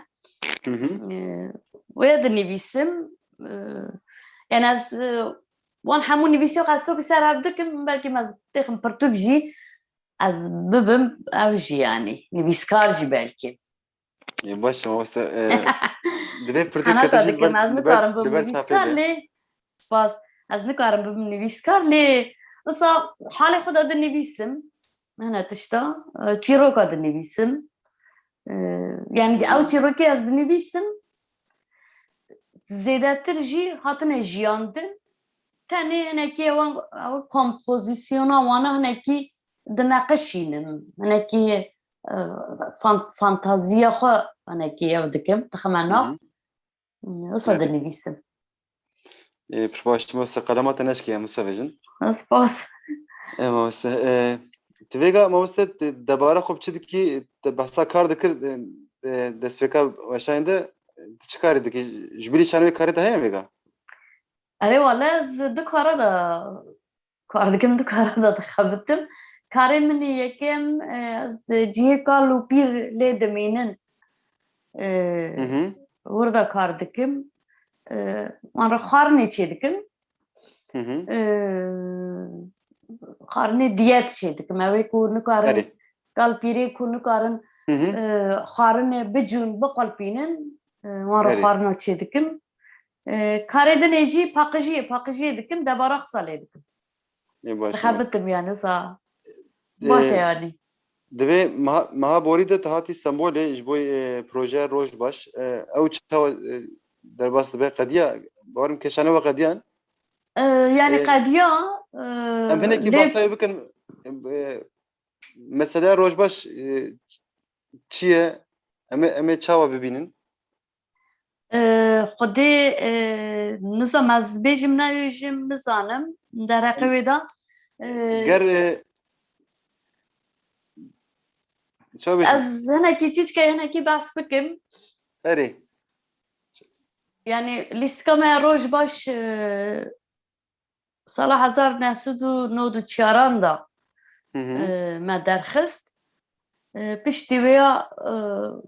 E, wê dinivîsim, e, yani ez, e, wan hemû nivîsê xwe ez topî ser hev dikim, belkî ez têxim pirtûk jî ez bibim ew jî, yani nivîskar jî belkî. Ê, baş e, mamoste, e, divê pirtûk Henata kete jî li dikim, ber, ez li ber, nikarim li bibim ber çapê nivîskar be. Lê, spas, ez nikarim bibim nivîskar lê, wisa halê xwe de dinivîsim, hene tişta, e, çîroka dinivîsim. E, yani ew çîrokê ez dinivîsim, zêdetir jî hatine jiyandin. Tenê hinekî ewan, ew kompozisyona wana hinekî dineqişînim. Hinekî, e, fan-, fantaziya xwe hinekî ew dikim, dixime nav. Hı hı. Wisa dinivîsim. Ê, pir baş, mamoste, qelema te neşkiye, em wisa bêjin. Spas. Ê, mamoste, e, tu vêga, mamoste, tu debara xwe bi çi dikî, tu behsa kar dikir, e, e, destpêka weşanê de, tu çi karî dikî? Ji bilî şanê wê karê te heye vêga? Erê wele, ez du kara de kar dikim, du kara de dixebitim. Karê min ê yekem, e, ez cihê kal û pîr lê dimînin. E, Hı hı. wir de kar dikim. E, wan re xwarinê çê dikim. Hı hı. E, xwarinê diyet çê dikim. Ew ê ku nikarin, Erê. kal pîrê ku nikarin, Hı hı. e, xwarinê bicûn, biqulpînin. E, wan re Erê. xwarina çê dikim. E, karê dinê jî paqijiyê, paqijiyê dikim, debara qisa lê dikim. Ê, baş e. Dixebitim yani, wisa. Baş e, e, yani. Divê meha, meha borî de tu hatî Stenbolê ji bo, e, projeya Roj Baş. E, ew çawa, e, derbas dibe, qediya? Bawerim kêşane we qediyan. E, yani E, qediya, e, em hinekî lê bahsa wê bikin. E, meseleya Roj Baş, e, çi ye? Em ê, em ê çawa bibînin? E, Xwedê, e, nizam ez bêjim, nebêjim, nizanim. Dereqê wê de, Ger, e, çawa bêjim? Ez hinekî tîçkê hinekî behs bikim. Erê. Yani lîstika me Rojbaş, e, sala hezar neh sed û nod û çaran de, Hı hı. e, me derxist. E, piştî wê ya, e,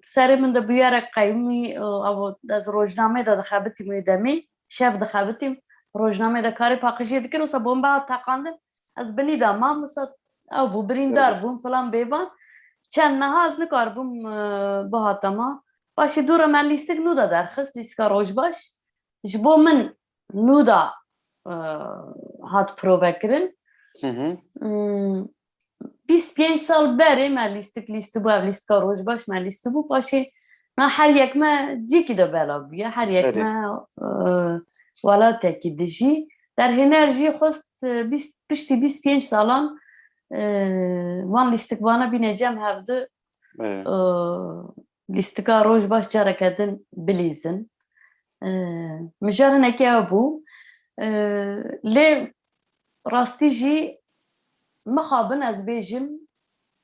serê min de bûyerek qewimî, e, ew, ez rojnamê de dixebitîm wê demê, şev dixebitîm, rojnamê de karê paqijiyê dikir, wisa bombe hat teqandin, ez binî de mam, wisa ew bû, birîndar Derxist. bûm, filan bêvan. Çend meha ez nikaribûm, e, bihata ma. Paşê dû re me lîstik nû de derxist, lîstika Rojbaş. Ji bo min nû de, e, hat provekirin. Hı hı. Hmm, bîst pênc sal berê me lîstik lîstibû, ev lîstika Rojbaş me lîstibû. Paşê me her yek me cîkî de bela bûye, her yek Erê. me, e, welatekî dijî. Derhêner jî xwest, e, bîst, piştî bîst pênc salan, e, van lîstikvana bîne cem hevdu, Erê. e, lîstika Rojbaş careke din bilîzin. E, mijar hinekî ew bû. E, lê rastî jî mixabin ez bêjim,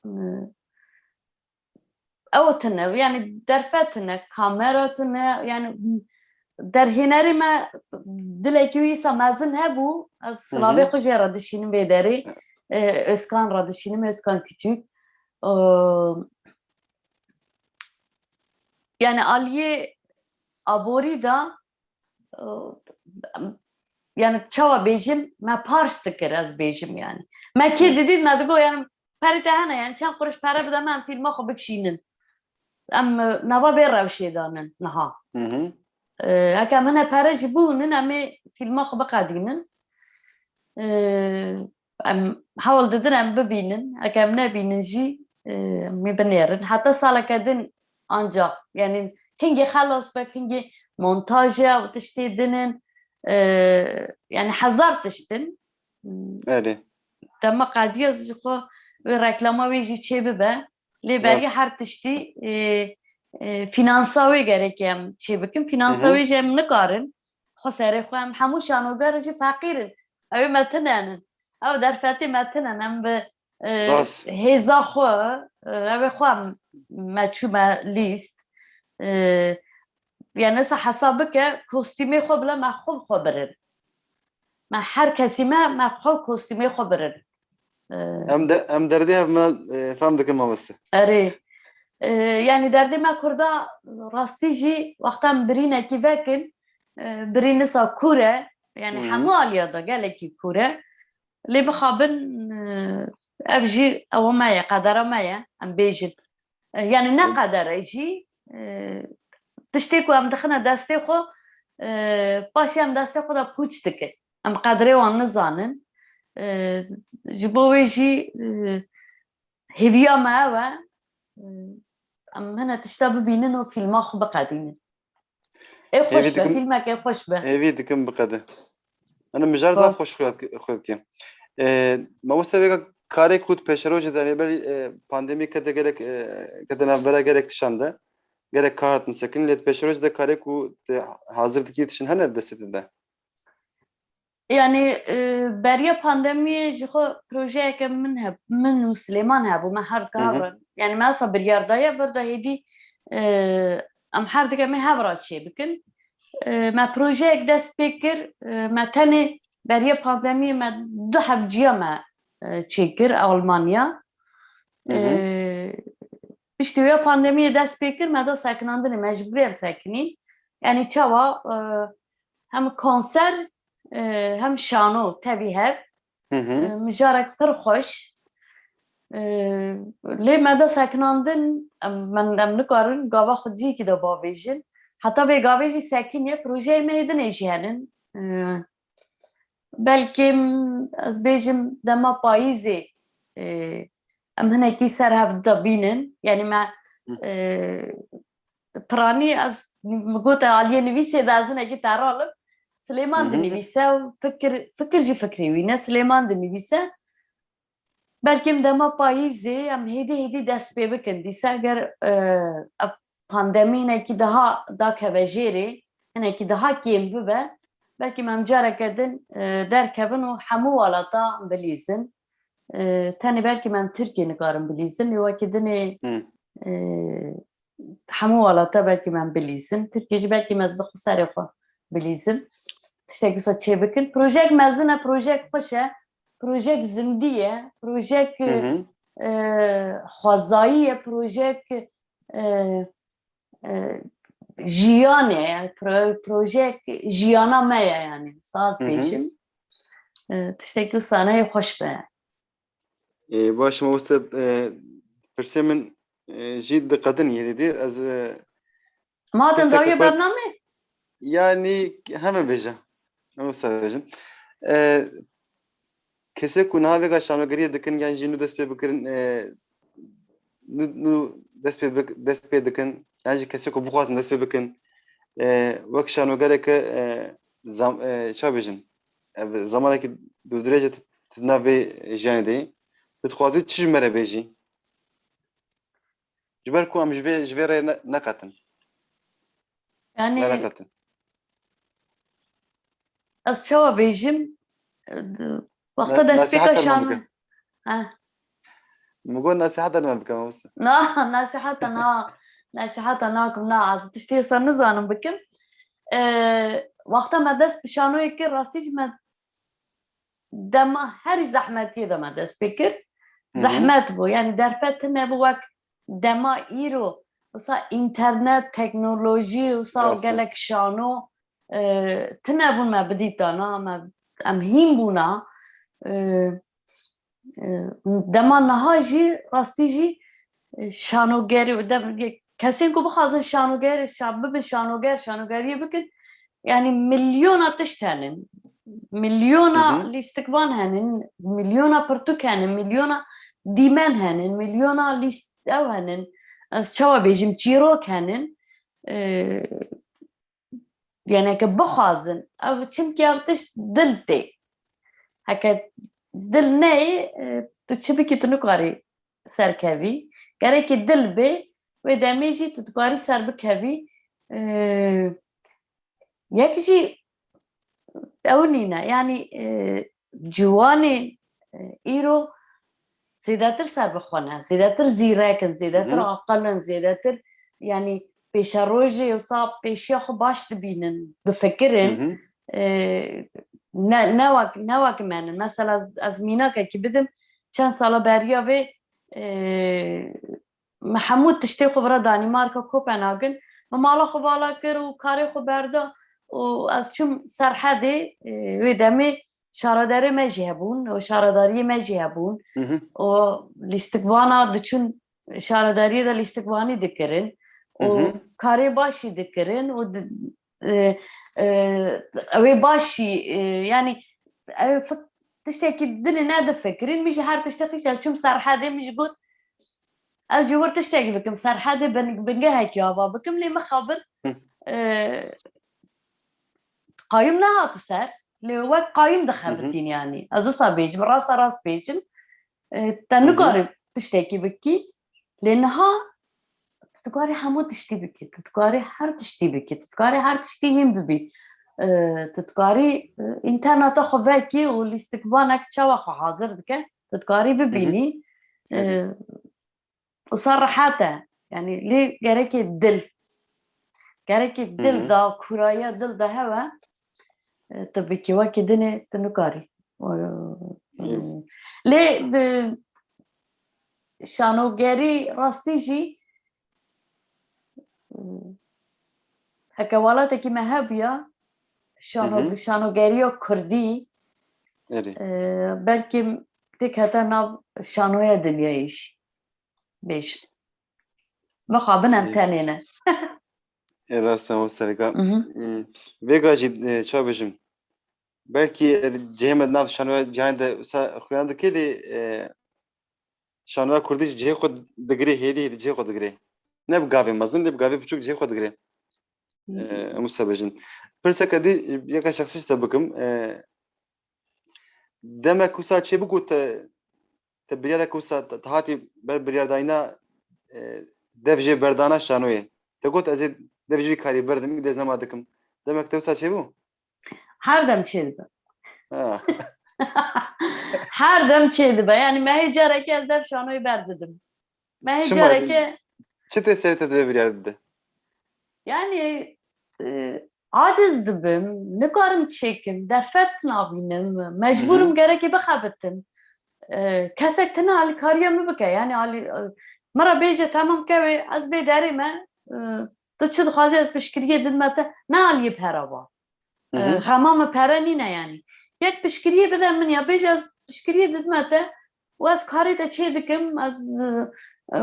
e, ew tune, yani derfet tune, kamera tune, yani derhênerê me dilekî wî îsa mezin hebû, ez Hı hı. silavê xwe jê re dişînim vê derê. E, Özkan re dişînim, Özkan Küçük. E, yani aliyê aborî de, e, yani çawa bêjim, me pars dikir, ez bêjim yani. Me kê didît, me digot yani perê te hene, yani çend quruş pere bide me, em fîlma xwe bikişînin. Em, e, nava vê rewşê danin niha. Hı hı. E, heke min e pere jî bûnin, em ê fîlma xwe biqedînin. E, em hewl didin em bibînin. Heke em nebînin jî, e, em ê binêrin. Heta saleke din ancak, yani hingê xelas be, hingê montaje û tiştê dinin, e, yani hezar tiştin. Erê. Dema qediya ji xwe wê reklama wê jî çê bibe. Lê beriya Rast. her tiştî, e, e, finansa wê gerek em çê bikin. Finansa Hı hı. wê jî em nikarin. Xwe serê xwe em hemû şanoger jî feqîr in. Ew ê me tune nin. Ew derfetê me tune nin. Em bi, e, Rast. hêza xwe, e, ew ê xwe em me çû me lîst. E, yani wisa hesab bike, kostîmê xwe bile me xwe bi xwe birin. Me her kesî me, me xwe kostîmê xwe birin. E, Em de, em derdê hev me, e, fehm dikin mamoste. Erê. E, yani derdê me Kurda rastî jî wexta em birînekî vekin, e, birîn nisa kûr e, yani Hı hı. hemû aliya da gelekî kûr e. Lê mixabin, e, ev jî ewa me ye, qedera me ye, em bêjin. E, yani ne Hı. qedere jî, e, tiştê ku em dixine destê xwe, e, paşê em destê xwe de pûç dikin. Em qedrê wan nizanin. E, ji bo wê jî, e, hêviya me ew e, e, em hine tişta bibînin û fîlma xwe biqedînin. Ê xweş Hêvî be, dikim, fîlmeke xweş be. Hêvî dikim biqede. Ana mijar zaf Spas. xweş xwe, xwe dikim. E, mamoste vêga karê ku di pêşerojê de, lê belî, e, pandemî kete gelek, e, kete navbera gelek tişan de. Gelek kar hatin sekin. Lê di pêşerojê de karê ku te hazir dikî tişin hene destê te de? Yani, e, beriya pandemiyê ji xwe projeyeke min heb-, min û Silêman hebû, me her Hı hı. hev re. Yani me esa biryar daye, berda hêdî, e, em her dike me hev re çê bikin. E, me projeyek dest pê kir, e, me tenê beriya pandemiyê me du hevciya me, e, çê kir Almanya. Hı hı. E, piştî wê pandemiyê dest pê kir, me da sekinandinê, mecbûrî ev sekinî. Yani çawa, e, hem konser, e, hem şano tevî hev. Hı hı. E, mijarek pir xweş. E, lê me da sekinandin, em, men, em nikarin gava xwe cihekî de bavêjin. Heta vê gavê jî sekiniye, projeyê me yê dinê jî henin. E, belkî ez bêjim dema payîzê, e, em hinekî ser hev de bînin. Yani me, Hı. e, piranî ez, min gote aliyê nivîsê de ez hinekî teral im. Silêman Hı hı. dinivîse û fikir, fikir jî fikrê wî ne. Silêman dinivîse. Belkî em dema payîzê em hêdî hêdî dest pê bikin. Dîsa eger, e, ev pandemî hinekî daha dakeve jêrê, hinekî daha kêm bibe, belkî em careke din, e, derkevin û hemû welata bilîzin. E, tenê belkî me em Tirkiyê nikarin bilîzin, lê wekî dinê Hı. e, hemû welata belkî me em bilîzin. Tirkiyê jî belkî me ez bi xwe serê xwe bilîzin. Tiştek wisa çê bikin. Projek mezin e, projek xweş e, projek zindî ye, projek Hı hı. e, xwezayî ye, projek e, e, jiyanê ye, pro, projek jiyana me ye, yani saz Hı hı. bêjim. E, tiştekî wisa ne yê xweş be. Ê, baş mamoste, e, pirsê min e, jî diqedin yê dî. Ez e, Ma din pirseke dawiye xwe bername? Yanî heme bêje. Heme wisa bêjin. E, kesê ku niha vêga şanogeriyê dikin yan jî nû dest pê bikirin, e, nû, nû dest pê bik, dest pê dikin yan jî kesê ku bixwazin dest pê bikin, e, wek şanogereke, e, zam, e, ça bêjin? Ev zamanekî dûrdirêj e tu, tu di nav vê jiyanê de yî. Tu dixwazî çi ji me re bêjî? Ji ber ku em ji vê, ji vê rê ne, neqetin. Yani Me neqetin. ez çawa bêjim? Wexta Ne, destpêka nasîheta me şano. bike. Ha. Min got nasîheta me bike, mamoste. Na, nasîheta na, nasîheta nakim na, ez tiştê wisa nizanim bikim. E, wexta me dest bi şanoyê kir, rastî jî me dema herî zehmetiyê de me dest pê kir. Hı hı. Zehmet bû, yani derfet tune bû wek dema îro. Wisa înternet, teknolojî, wisa Rast e. gelek şano, e, tune bûn me bidîta na, me, em hîn bûna. E, e, dema niha jî, rastî jî, e, şanogerî, dem, kesên ku bixwazin şanoger, şa, bibin şanoger, şanogeriyê bikin, yani milyona tişt henin, milyona Hı hı. lîstikvan henin, milyona pirtûk henin, milyona dîmen henin, milyona lîst-, ew henin, ez çawa bêjim, çîrok henin. E, yani ke bixwazin, ev çimkî ev tişt dil tê. Heke dil neyê, e, tu çi bikî, tu nikarî serkevî. Gerekî dil bê, wê demê jî tu dikarî serbikevî. E, yek jî ew nîne, yanî, e, ciwanên, e, îro zêdetir serbixwe ne, zêdetir zîrek in, zêdetir Hı hı. aqil in, zêdetir, yanî pêşerojê wisa pêşiya xwe baş dibînin, difikirin. Hı hı. E, ne, ne wek, ne wek me ne. Mesela ez, ez mînakekî bidim, çend sala beriya vê, e, me hemû tiştê xwe bira Danîmarka, Kopenhagên, me mala xwe vala kir û karê xwe berda û ez çûm Serhedê, e, wê demê şaredarê me jî hebûn û şaredariyê me jî hebûn Hı hı. û lîstikvana diçûn şaredariyê de lîstikvanî dikirin û Hı hı. karê baş jî dikirin û di-, e, e, ew ê baş jî, e, yanî ew fik-, tiştekî din ê nedifikirin, min jî her tiştê xwe, ez çûm Serhedê, min jî got, ez ji wir tiştekî bikim, Serhedê bin-, bingehekî ava bikim, lê mixabin, Hı. e, qayim nehati ser, lê wek qayim Hı hı. dixebitîn, yanî. Ez wisa bêjim, rasta rast bêjim, e, te Hı hı. nikarî tiştekî bikî, lê niha tu dikarî hemû tiştî bikî, tu dikarî her tiştî bikî, tu dikarî her tiştî hîn bibî. E, tu dikarî, e, înterneta xwe vekî û lîstikvanek çawa xwe hazir dike, tu dikarî Hı hı. bibînî. E, Erê. wisa rehet e. Yanî lê gerekê dil. Gerekê Hı dil hı. da, kûrayiya dil da hewe, e, tu bikî, wekî dinê tu nikarî. E, Hı. Lê di şanogerî rastî jî, e, heke welatekî me hebûya, şano-, Hı hı. şanogeriya kurdî, Erê. e, belkî têkete nav şanoya dinyayê jî. Bêjin. Mixabin em Ê. tenê ne. Ê, rast e, mamoste Rêka. Hı hı. Ê, vêga jî, e, ça bêjim? Belkî, e, cihê me di nav şanoya cihayê de wisa xuyan dike lê, e, şanoya kurdî jî cihê xwe digirê, hêdî hêdî cihê xwe digirê. Ne bi gavê mezin, lê bi gavê biçûk cihê xwe digirê. E, em wisa bêjin. Pirseke dî, yeka şexsî ji te bikim. E, demek wisa çêbû ku te, te biryarek wisa te, te hatî ber biryardayîna, e, dev jê berdana şanoyê. Te got, ez ê dev jê vî karî berdim, îdî ez nema dikim. Demek te wisa çêbû? Her dem çêdibe. Ha. Her dem çêdibe. Yani me hê carekê ez dev şanoyê berdidim. Me hê Çima? Carekê Çi tê serê te divê biryar dide? Yani e, aciz dibim, nikarim çêkim, derfet nabînim, mecbûrim Hı hı. Gerekê bixebitim. E, kesek tune alîkariya min bike. Yani alî, e, min re bêje, "Temam kewê, ez vê derê me, e, tu çi dixwazî ez piştgiriyê didime te." Ne aliyê pera ba. Hı E, hı. Xema min pere nîne yani. Yek piştgiriyê bide min ya bêje, "Ez piştgiriyê didime te û ez karê te çê dikim, ez e, e,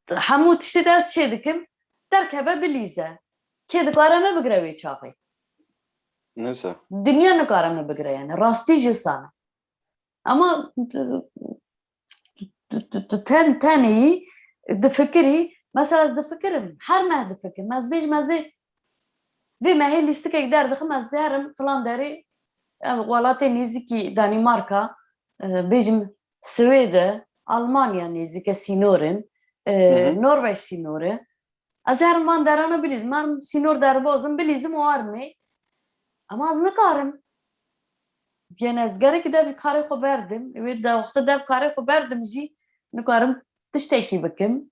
hemû tiştê te ez çê dikim." Derkeve bilîze. Kê dikare me bigire wê çaxê? Ne wisa. Dinya nikare me bigire yani. Rastî jî sane. Ama tu, tu, tu, tu ten, tenê yî difikirî. Mesela ez difikirim. Her meh difikirim. Ez bêjim ez ê vê mehê lîstikek derdixim, ez ê herim filan derê, ev welatê nêzîkî Danîmarka, e, bêjim Swêde, Almanya nêzîke sînorin, e, Hı hı. Norveç sînori. Ez ê herim van derana bilîzim. Herim sînor derbazim, bilîzim û armê. Ama ez nikarim. Yani ez gerekî dev karê xwe berdim. Wê de wextê dev karê xwe berdim jî nikarim tiştekî bikim.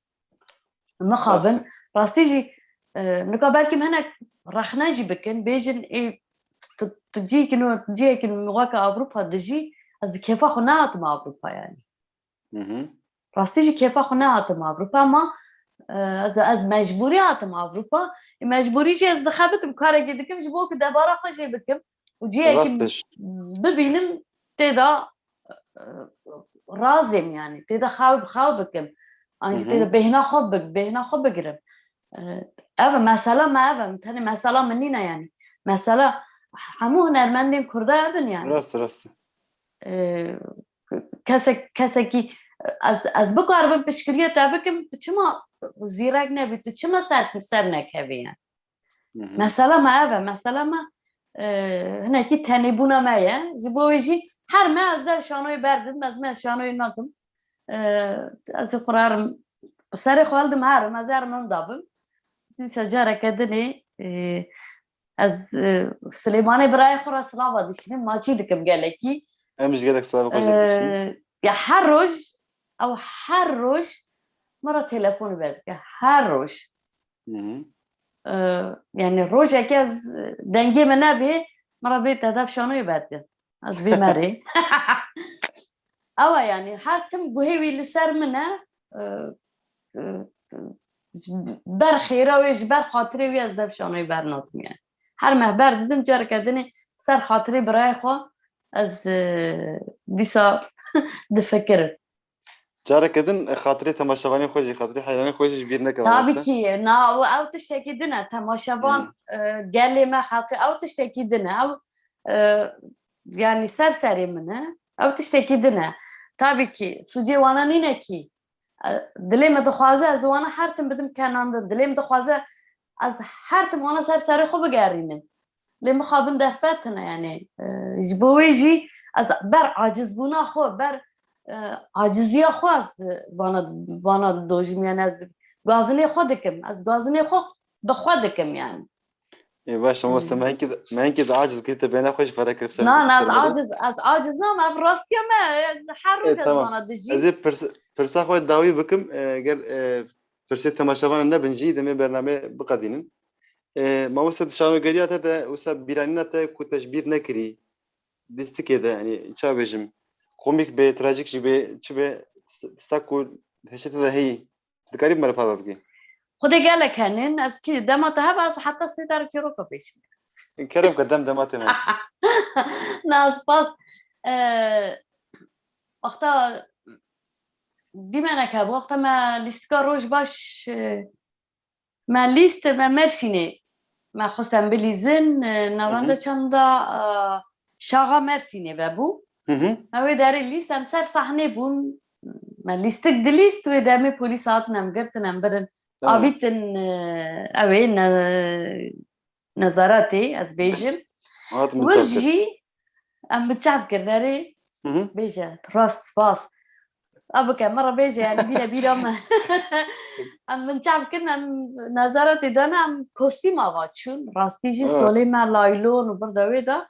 Mixabin. Rast e. Rastî jî, e, nika belkî hinek rexne jî bikin. Bêjin ê tu, tu cihekî nû, cihekî nû weke Ewropa dijî, ez bi kêfa xwe nehatim Ewropa yani. Hı hı. Rastî jî kêfa xwe nehatim Ewropa, ama, e, ez, ez mecbûrî hatim Ewropa. E, mecbûrî jî ez dixebitim, karekê dikim ji bo ku debara xwe jê bikim û cihekî Rast e. Bibînim tê de, e, razêm yani. Tê de xew, xew bikim. An jî Hı hı. Tê de bêhna xwe bik-, bêhna xwe bigirim. E, ev e, mesela me ev e. Tenê mesela min nîne yani. Mesela hemû hunermendên Kurda ev in yani. Rast, rast. E, kesek, kesekî ez, ez bikaribim piştgiriya te bikim, tu çima zîrek nebî, tu çima ser, ser nekevî yani? Hı hı. Mesela me ev e, mesela me, e, hinekî tenêbûna me ye. Ji bo wê jî her me ez dev şanoyê berdim, ez me şanoyê nakim. E, ez ê xwe re herim, bi serê xwe hildim herim, ez herim em dabim. Dîsa careke dinê, e, ez, e, Silêmanê birayê xwe re silava dişînim, maçî dikim gelekî. Em ji gelek silava xwe jê dişîn. E, ya her roj, ew her roj min re telefonê vedike, her roj. Hı hı. E, yani rojekê ez dengê min nebê, min re bê te dev şanoyê berdin. Ez bê merê. Ew e yani, her tim guhê wî li ser min e. E, e, ji ber xêra wê, ji ber xatirê wî ez dev şanoyê bernadim yani. Her meh ber didim, careke dinê ser xatirê birayê xwe ez, e, dîsa difikirim. Careke din, e, xatirê temaşevanê xwe jî, xatirê heyranê xwe jî ji bîr neke, Tabî mamoste. Ki, na, ew, ew tiştekî din e. Temaşevan, Hmm. e, gelê me, xelkê, ew tiştekî din e. Ew, e, yani ser serê min e. Ew tiştekî din e. Tabî ki, sûcê wana nîne kî. E, dilê min dixwaze ez wana her tim bidim kenandin. Dilê min dixwaze ez her tim wana ser serê xwe bigerînim. Lê mixabin derfet tune, yani, e, ji bo wê jî ez ber acizbûna xwe, ber, e, aciziya xwe ez vana, vana dojim, yani ez gazinê xwe dikim, ez gazinê xwe bi xwe dikim, yani. Ê, baş, mamoste, Hmm. me hinkî de, me hinkî de aciz kirî, te bêhna xwe jî feda kir, ser Na, na, ez ser aciz, ez aciz nam, ev rastiya me, e, her Ê, roj ez tamam. Vana dijîm. Ez ê pirs-, pirsa xwe dawî bikim, e, ger, e, pirsê temaşevanan nebin jî, demê bernameyê biqedînin. E, mamoste, di şanogeriya te de wisa bîranîna te ku te ji bîr nekirî, lîstikê de, yanî, ça bêjim, komîk bê, trajîk jî bê, çi bê, tişta ku hişê te de heyî, dikarî bi me re parve bikî? Xwedê gelek henin, ez kî dema te hebe, ez heta sê derê çîroka bêjim. Kerem ke dem dema te me. Na, spas. E, wexta dîmenek hebû, wexta me lîstika Roj Baş, e, me lîst, me Mersînê, me xwest em bilîzin, e, navenda Hı hı. Çanda, e, Şaxa Mersînê vebû. Hı hı. Me wê derê lîst, em ser sahnê bûn. Me lîstik dilîst, wê demê polîs hatin, em girtin, em birin. Tamam. Avîtin, e, ew ê ne, nezaretê, ez bêjim. Hatin Wir binçav kir. Jî em binçav kir derê. Hı hı. Bêje, rast spas. Ev bike, min re bêje, yani bîre bîra me. Em binçav kirin, em nezaretê dane, em kostîm ava çûn. Rastî jî Evet. Solê me laylon û birda wê de.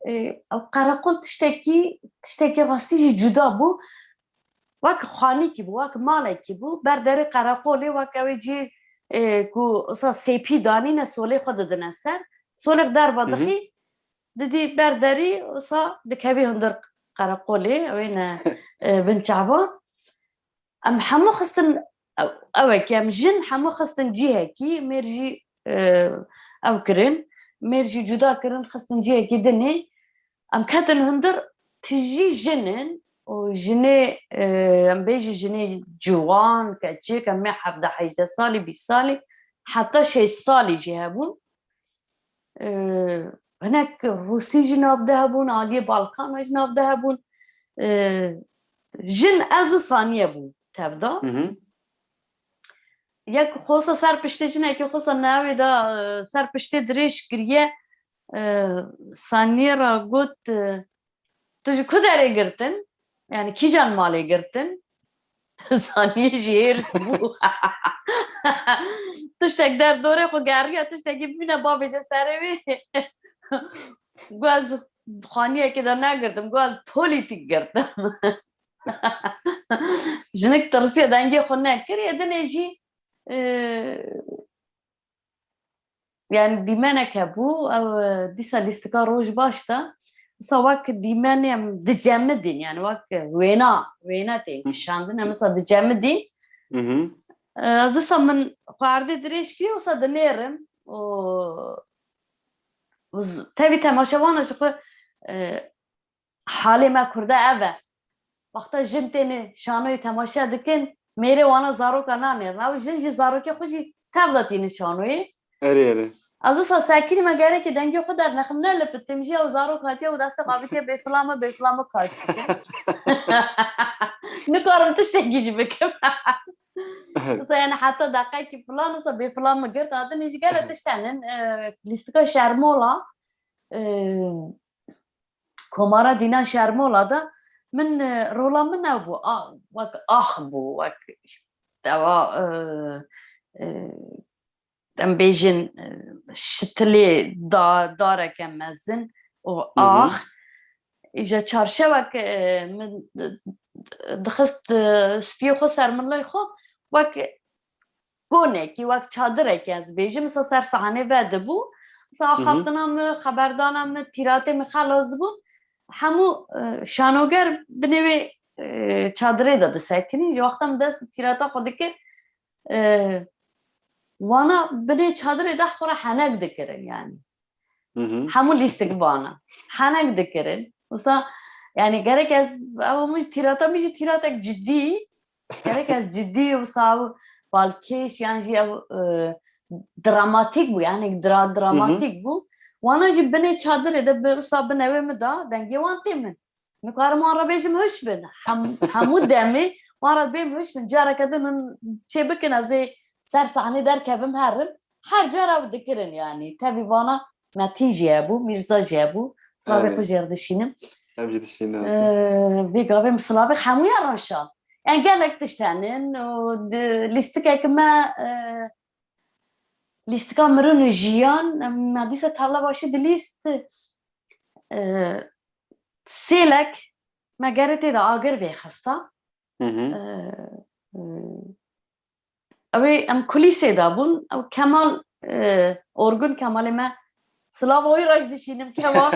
e, ew qereqol tiştekî, tiştekî rastî jî cuda bû. Wek xanîkî bû, wek malekî bû. Ber derê qereqolê wek ew ê cî, e, ku wisa sêpî danîne, solê xwe didine ser. Solê derva Hı hı. dixî, didî ber derî, wisa dikevî hundir qereqolê, ew ê ne, e, bin çava. Em hemû xistin, ew, ew e ke em jin hemû xistin cihekî, mêr jî, e, ew kirin, mêr jî cuda kirin, xistin cihekî dinê. Em ketin hundir, tijî jin in û jinê, e, em bêjî jinê ciwan, keçik, em ê hevdeh hejdeh salî, bîst salî, heta şêst salî jî hebûn. E, hinek Rûsî jî nav de hebûn, aliyê Balkana jî nav de hebûn. E, jin ez û Saniye bûn tevda. Hı hı. Yek xosa ser piştê jinekê xosa navê da, e, ser piştê dirêj kiriye, e, Saniye ra got, e, "Tu ji ku derê girtin? Yani kîjan malê girtin?" Saniye jî hêrs bû. Tiştek der dorê xwe geriya, tiştekî bibîne bavêje serê wê. Got, "Ez xaniyekê de negirtim, got, ez polîtîk girtim." Jinik tirsiye, dengê xwe nekir, yê dinê jî, e, yani dîmenek hebû, ew, e, dîsa lîstika roj baş da. Wisa wek dîmenê em dicemidîn, yani wek wêna, wêne tên Hı. kişandin, em wisa dicemidîn. Hı hı. E, ez wisa min xwardê dirêj kiriye, wisa dinêrim. Û, û z-, tevî temaşevana ji xwe, e, halê me Kurda ev e. Wexta jin têne şanoyê temaşe dikin, mêrê wana zaroka nanêrin. Ew jin jî zarokê xwe jî tev de tînin şanoyê. Erê, erê. Ez wisa sekinî me gerekê dengê xwe dernexim, nelipitim jî, ew zarok hatiye û destê xwe avitiye bêfila me, bêfila me kaş dike. Nikarim tiştekî jî bikim. Wisa yani heta deqekî filan, wisa bêfila me girt, hatin jî gele tişt henin, e, lîstika Şermola, e, Komara Dîna Şermola de min, e, rola min ew bû. A, wek ax bû, wek işte, dewa, e, e, em bêjin, e, şitilê da-, dareke mezin û Hı hı. ax. Îja çarşewek, e, min, e, dixist, e, stûyê xwe ser milê xwe, wek gonekî, wek çadirekî ez bêjim, wisa ser sahnê vedibû. Wisa Hı hı. axaftina min, xeberdana min, tîratê min xelas dibûn. Hemû, e, şanoger binê wê, e, çadirê de disekinîn. Ji wexta min dest bi tîrata xwe dikir, e, wana binê çadirê de xwe re henek dikirin yani. Hı hı. Hemû lîstik vana. Henek dikirin. Wisa, yani gerek ez, ew min tîrata min jî tîratek cidî, gerek ez cidî wisa ew balkêş yan jî ew, e, dramatîk bû, yani dra-, Hı hı. dramatîk bû. Wana jî binê çadirê de bi wisa binewê min da, dengê wan tê min. Nikarim wan re bêjim hiş bin. Hem-, hemû demê wan re bêm hiş bin. Careke din min çê bikin, ez ê ser sahnê derkevim herim. Her cara ew dikirin yani. Tevî vana Metîn jî hebû, Mîrza jî hebû. Silavê Erê. xwe jê re dişînim. Em jî dişînin Ee, aslında. Vê gavê min silavê hemûya re şa. Yani gelek tişt henin û di-, lîstikek me, e, lîstika mirin û jiyan, me dîsa tarla başî dilîst, e, sêlek me gerê tê de agir vêxista. Hı hı. E, e, Ew ê em kulîsê de bûn. Ew Kemal, e, Orgun Kemalê me, silava wî re jî dişînim Kemal.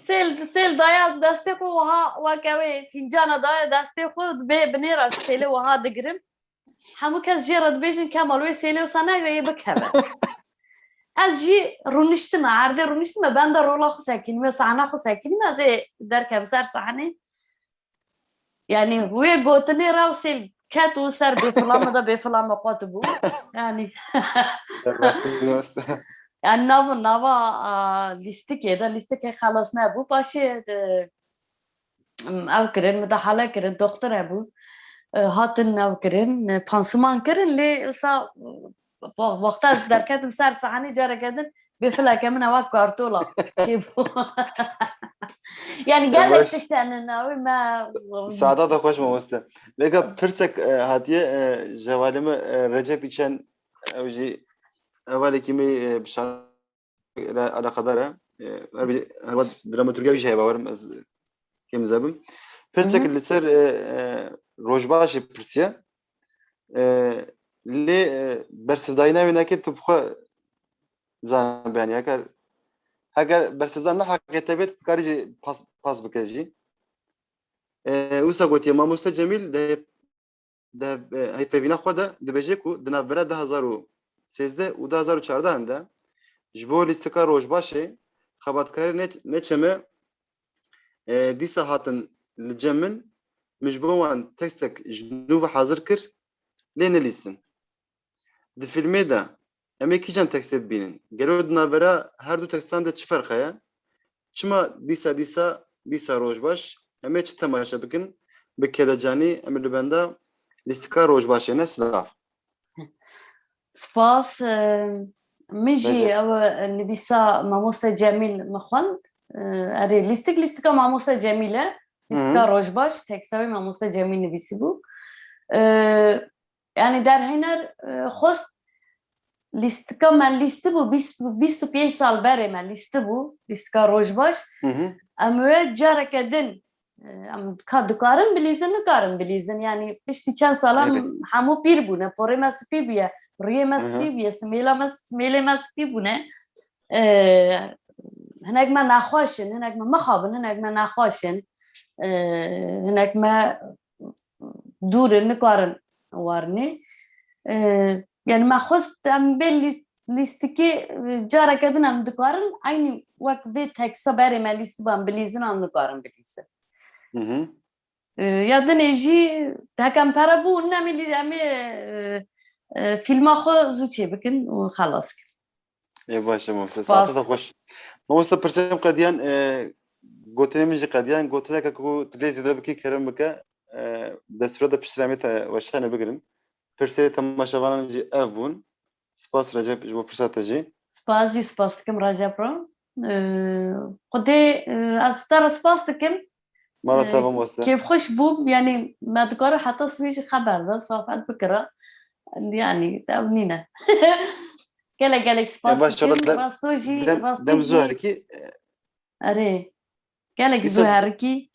Sêl, sêl daya destê xwe wiha, wek ew ê fîncana daya destê xwe, dibê binê re sêlê wiha digirim. Hemû kes jê re dibêjin Kemal wê sêlê wisa nayê, wê yê bikeve. Ez jî rûniştime, erdê rûniştime, benda rola xwe sekinîme, sahna xwe sekinîme, ez ê derkevim ser sahnê. Yani wê gotinê re ew sêl ket û ser bêfila min de, bêfila min qut bû. Yani Rastî rast. Yani nav, nava, a, lîstikê de, lîstikê xelas nebû. Paşê, e, ew kirin, midahale kirin, doxtor hebû. E, hatin ew kirin, e, pansuman kirin, lê wisa, e, wexta ez derketim ser sahnê, careke din bêfileke min ewa kartola çêbû. Yani gelek Baş. tişt hene navê me. Saada da xweş mamoste. Vêga pirsek, e, hatiye, e, ji hevalê me, e, Recep Îçen, ew jî hevalekî me, e, bi şan re eleqedar e. e, her bir, her wad dramaturgiya jî heye, bawerim ez kêm zebim. Pirsek Hı hı. li ser, e, e, Rojbaşê pirsiye. E, lê, e, bersivdayîna wê neke tu bi xwe zanibe, yani, heger, heger bersivdan ne heqê te bê, tu dikarî jî pas, pas bike jî. E, wisa gotiye, Mamoste Cemîl de, de, e, heytevîna xwe de dibêje ku di navbera du hezar û sêzdeh û du hezar û çardeh de ji bo lîstika Rojbaşê xebatkarê ne, ne çeme, e, dîsa hatin li cem min, min ji bo wan tekstek ji nû ve hazir kir, lê nelîstin. Di fîlmê de em ê kîjan tekstê bibînin? Gelo di navbera her du tekstan de çi ferq heye? Çima dîsa, dîsa, dîsa Rojbaş? Em ê çi temaşe bikin? Bi kelecanî em li benda lîstika Rojbaşê ne. Silav. Spas. E, min jî Recep. Ew, e, nivîsa Mamoste Cemîl min xwend. E, erê, lîstik, lîstika Mamoste Cemîl e. Lîstika Hı hı. Rojbaş, teksta wê Mamoste Cemîl nivîsîbû. E, Yani derhêner, e, xwest lîstika me lîstibû, bîst, bîst û pênc sal berê me lîstibû, lîstika Rojbaş. Hı hı. Em wê careke din, e, em ka dikarin bilîzin, nikarin bilîzin. Yani piştî çend salan Evet. hemû pîr bûne, porê me spî bûye, rûyê me Hı hı. spî bûye, simêla me, simêlê me spî bûne. E, hinek me nexweş in, hinek me mixabin, hinek me nexweş in. E, hinek me dûr in, nikarin warinê. E, yani me xwest em bê lî-, lîstikê, e, careke din em dikarin, eynî wek vê teksa berê me lîstibû em bilîzin, em nikarin bilîzin. Hı hı. E, ya dinê jî hekem pere bû, em ê lî-, em ê, e, e, fîlma xwe zû çê bikin û xelas kin. Ê, baş e, mamoste. Spas. Saeta te xweş. Mamoste, pirsê min qediyan, e, gotinê min jî qediyan, gotineke ku tu lê zêde bikî, kerem bike, e, destûra de piştre em ê te weşanê bigirin. Pirsê temaşevanan jî ev bûn. Spas Recep ji bo pirsa te jî. Spas jî spas dikim Recep re. E, Xwedê, e, ez te re spas dikim. Mala te, e, mamoste. Kêfxweş bûm, yani me dikare heta sibê jî xeber de, sohbet bikira. Yani, ew nîne. Gelek, gelek spas dikim. E, baş, inşallah de-, rasto jî, dem, rastî dem jî. Zû herikî, e, Erê. Gelek zû herikî.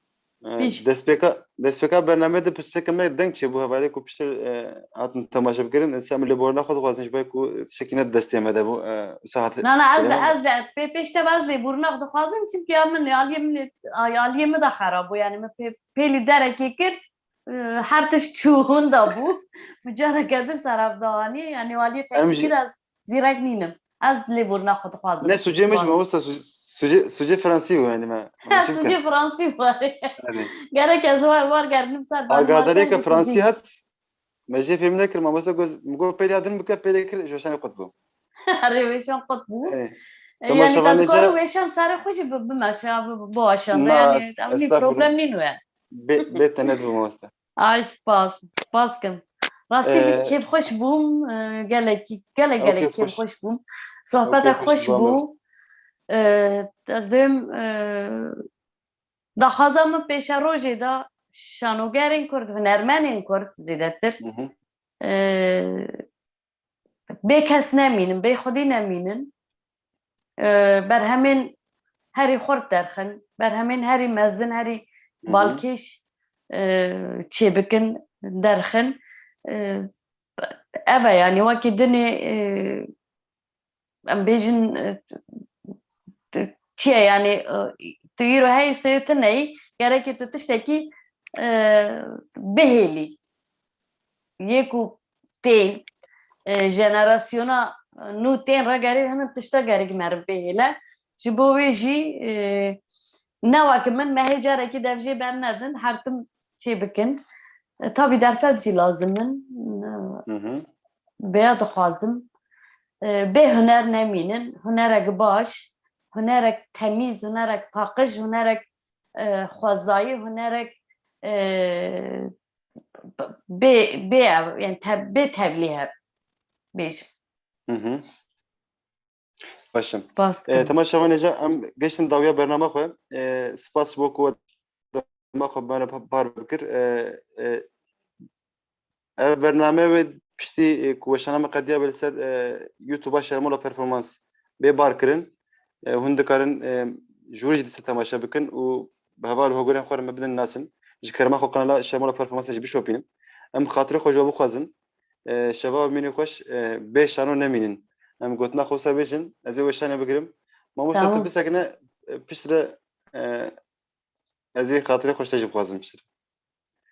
E, pêş. Destpêka, destpêka bernameyê de pirseke me deng çêbû, hevalê ku piştre, e, hatin temaşe bikirin, ez em lêborîna xwe dixwazin ji bo ku tiştekî ne di destê me de bû, e, saet. Na, na, ez de, ez de, pê-, pêş te ez lêborîna xwe dixwazim, çimkî ya min, aliyê min, ay, aliyê min de xerab bû, yani min pê-, pêlî derekê kir, e, her tişt çû hûn de bû. Min careke din serhevda anî, yani aliyê teknîkî de ez zîrek nînim. Ez lêborîna xwe dixwazim. Ne, sucê min ji mamoste, sucê, sucê, sucê Fransî bû, yani me. Sucê Fransî bû. Gerek ez war, war gerinim ser. Agadariyeke Fransî hat, me jê fêm nekir, mamoste goz, min got pêlî din bike, pêlî kir, ji weşanê qut bû. Erê, weşan qut bû. E, yani te dikare weşan serê xwe jî bi-, bimeşe, bi-, biweşan. Na, yani, ev nî estağfurullah. Problem nîn we. Bê, bê te nedibû mamoste. Ay, spas, spas kim. Rastî jî, ee, kêfxweş bûm, e, gelekî, gelek, ew gelek kêfxweş, kêfxweş bûm. Sohbetek xweş bû. Ew kêfxweş bû, mamoste. E, ez dibêm, e, daxwaza min pêşerojê de şanogerên Kurd, hunermenên Kurd zêdetir, Hı hı. e, bê kes nemînin, bê xwedî nemînin. E, berhemên herî xurt derxin, berhemên herî mezin, herî Hı hı. balkêş, e, çêbikin, derxin. E, ev e, yani wekî dinê, e, em bêjin, e, t-, çi ye, yani, e, tu îro heyî sê tu neyî, gerekê tu tiştekî, e, bihêlî. Yê ku tên, e, jenerasyona nû tên re gerê hinek tişta gerek meriv bihêle. Ji bo wê jî, e, ne wek min, me hê carekî dev jê bernedin, her tim çê bikin. E, tabî derfet jî lazim in. E, Hı hı. Vêya dixwazim. E, bê huner nemînin, hunerek baş, hunerek temîz, hunerek paqij, hunerek, e, xwezayî, hunerek, e, bê, bê ev, yani te-, bê tevlî hev bêjim. Hı hı. Baş e. Spas dikim. E, temaşevanê ca, em geştin dawiya bernama xwe. E, spas bo ku dema xwe bana pa-, par bikir. E, e, ev bername wê piştî, e, ku weşana me qediya be li ser, e, YouTube-a Şermola Performans bê bar kirin. E, hûn dikarin, e, ji wir jî dîsa temaşe bikin û bi heval û hogurên xwe re me bidin nasin. Ji kerema xwe kanala Şermola Performansa jî bişopînin. Em xatirê xwe ji we bixwazin. E, şeva we mînî xweş, e, bê şano nemînin. Em gotina xwe wisa bêjin, ez ê weşanê bigirim. Mamoste, tu Tamam. bisekine, e, piştre, e, ez ê xatirê xwe ji te jî bixwazim piştre.